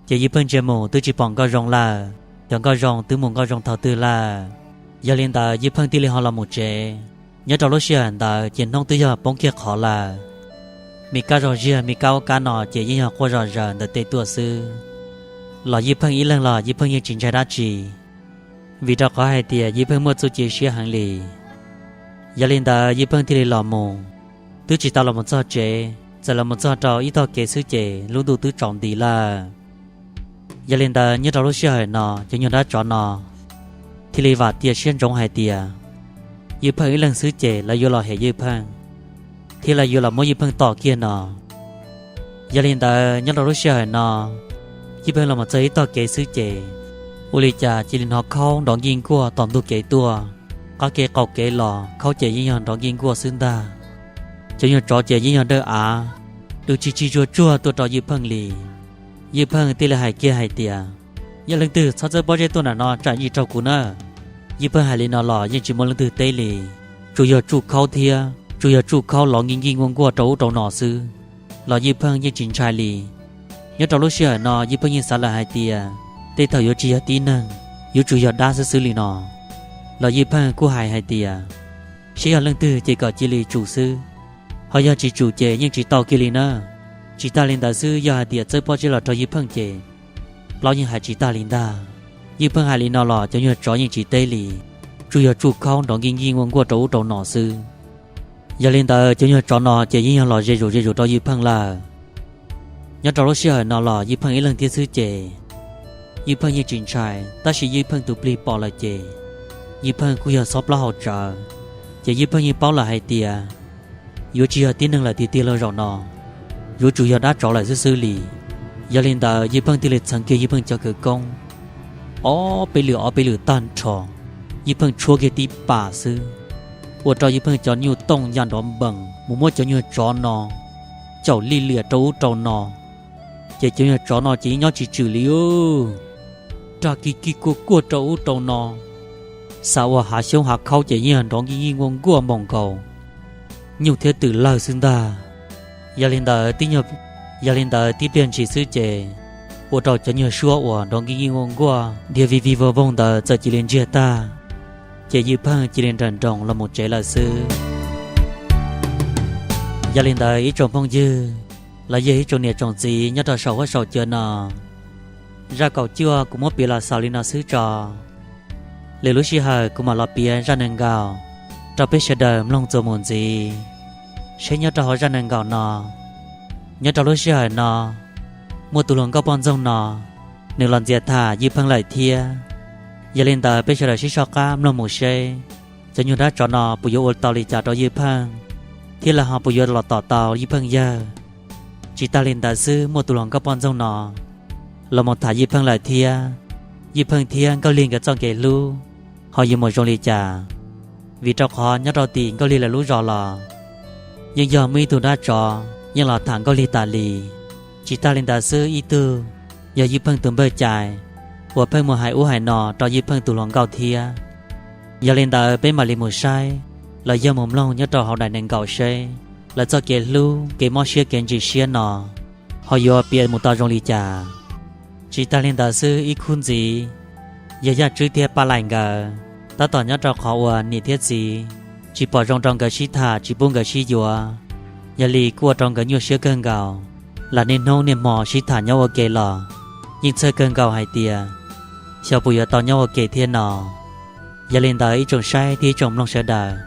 ces Ywj Pheej ntsia mus twb tsis pom Nkauj Zoo lawm, xyov Nkauj Zoo twb mus Nkauj Zoo thaum twg lawm. Yog li ntawd Ywj Pheej thiaj li ho los mus tsev. Nyob rau lub sij hawm ntawd ces hnub twb yog poob kiag qhov lawm. Me kab zog ziag me kab ub kab no ces yeej yog quaj zom zaws ntawm tej tuaj xwb. Los Ywj Pheej ib leeg los Ywj Pheej yeej tsis ntshai dab tsi, vim rau qhov hais tias Ywj Pheej muaj txuj ci siab heev li. Yog li ntawd Ywj Pheej thiaj li los mus, twb tsis tau los mus txog tsev, txawm los mus txog rau ib tog kev xwb ces lub ntuj twb tsaus nti lawm. Yog li ntawd nyob rau lub sij hawm no cov nyuag dab tsov no thiaj li vam tias siab ntsoov hais tias Ywj Pheej ib leeg xwb ces lawv yuav los hem Ywj Pheej, thiab lawv yuav los muab Ywj Pheej tom kiag no. Yog li ntawd nyob rau lub sij hawm no Ywj Pheej los mus txog ib tog kev xwb ces ua li cas cia li hnov khaub nrov nkij nkuaj tom ntug kev tuaj, qab kev qaum kev los khaub ces yeej yog nrov nkij nkuaj xwb ntag. Cov nyuag tsov ces yeej yog dawb av, dw tsis tsis zuag tsuag tuaj rau Ywj Pheej li. Ywj Pheej thiaj li hais kiag hais tias, Yog leej twg txhob txawb pob zeb tuaj nram no tsam ntsis raug kuv na. Ywj Pheej hais li no los yeej tsis muaj leej twg teb li, tsuas yog tsuj khaub thiab tsuas yog tsuj khaub lov nkij nkij nkuaj nkuaj rau ub rau no xwb, los Ywj Pheej yeej tsis ntshai li. Nyob rau lub sij hawm no Ywj Pheej yeej xav lawm hais tias tej thaum yuav tsis yog tib neeg, yuav tsum yog dab xwb xwb li no. Los Ywj Pheej kuj hais hais tias, Seb yog leej twg ces kom cia li tsum xwb, ho yog tsis tsum ces yeej tsis tau kiag li na. Tsis tag li ntawd xwb, yog hais tias txawb pob zeb los rau Ywj Pheej ces plaub yeej hais tsis tag li ntag. Ywj Pheej hais li no los cov nyuag tsov yeej tsis teb li, tsuas yog tsuj khaub nrov nkij nkij nkuaj nkuaj rau ub rau no xwb. Yog li ntawd cov nyuag tsov no ces yeej yog los ze zus ze zus rau Ywj Pheej lawm. Nyob rau lub sij hawm no los Ywj Pheej ib leeg thiab xwb ces Ywj Pheej yeej tsis ntshai, tab sis Ywj Pheej tus plig pom lawm ces Ywj Pheej kuj yog xob plaub hau tsawv, ces Ywj Pheej yeej paub lawm hais tias yuav tsis yog tib neeg lawm tiag tiag lawm zaum no, yuav tsum yog dab tsov lawm xwb xwb li. Yog li ntawd Ywj Pheej thiaj li txheev kiag Ywj Pheej cov khawv koob, ob peb lwm ob peb lwm tag nrho, Ywj Pheej tshuab kiag tib pas xwb, ua rau Ywj Pheej cov nyuj tooj ya nrov npees mus muab cov nyuag tsov no caum lij liam rau ub rau no, ces cov nyuag tsov no ces yeej nyob tsis tswm li, rag kij kij kuaj kuaj rau ub rau no, xav ua hav xyoob hav khaub ces yeej yog nrov nkij nkij nkuaj nkuaj npaum nkaus nyuj thiab twm lawg xwb ntag. Yog li ntawd tib nyuag, yog li ntawd tib pliag ntshis xwb ces ua rau cov nyuag suab uas nrov nkij nkij nkuaj nkuaj dhia vij vij voog voog ntawd txawm cia li ntsiag tag, ces Ywj Pheej cia li nrawm nroos los mus tsev lawm xwb. Yog li ntawd ib tsoom phooj ywg los yog ib tsoom niam tsoom txiv nyob rau saum huab saum cua no, zaj kaum cuaj kuv muab piav los xaus li no xwb tso. Lwm lub sij hawm kuv mam los piav zaj nees nkaum rau peb sawv daws mloog txuas mus ntxiv, seb nyob rau hauv zaj nees nkaum no, nyob rau lub sij hawm no muaj tus hluas nkauj poj ntxoog no nws los ntxias tham Ywj Pheej lawm thiab. Yog li ntawd peb sawv daws sib soj qab mloog mus seb cov nyuag dab tsov no puas yuav ua tau li cas rau Ywj Pheej, thiab lawv ho puas yuav los tom tau Ywj Pheej yawg. Tsis tag li ntawd xwb, muaj tus hluas nkauj poj ntxoog no los mus tham Ywj Pheej lawm thiab. Ywj Pheej thiab Nkauj Lig nkawd txoj kev hlub ho yuav mus zoo li cas, vim rau qhov nyob rau tim Nkauj Lig lawv lub zos los yeej yog muaj ib tug dab tsov yeej los tham Nkauj Lig tas li. Tsis tag li ntawd xwb, ib tug yog Ywj Pheej tus npawg Cai uas pheej mus hais ub hais no rau Ywj Pheej tus hluas nkauj thiab. Yog li ntawd peb mam li mus saib los yog mus mloog nyob rau hauv daim nees nkaum seb lawv txoj kev hlub, kev mob siab, kev ntsim siab no ho yuav piav mus tau zoo li cas. Tsis tag li ntawd xwb, ib khub ntxiv yog Yaj Tswb thiab Paj Laim nkawd tab tom nyob rau qhov uas niam thiab txiv tsis pom zoo rau nkawd sib tham, tsis pub nkawd sib yuav. Yog li kuj ua rau nkawd nyuaj siab kawg nkaus, lam niaj hnub niaj hmo sib tham nyob ua ke los yeej txhawj kawg nkaus hais tias xyov puas yuav tau nyob ua ke thiab no. Yog li ntawd ib tsoom saib thiab ib tsoom mloog sawv daws,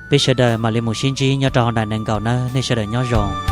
peb sawv daws mam li mus sib ntsib nyob rau hauv daim nees nkaum nawb, nej sawv daws nyob zoo.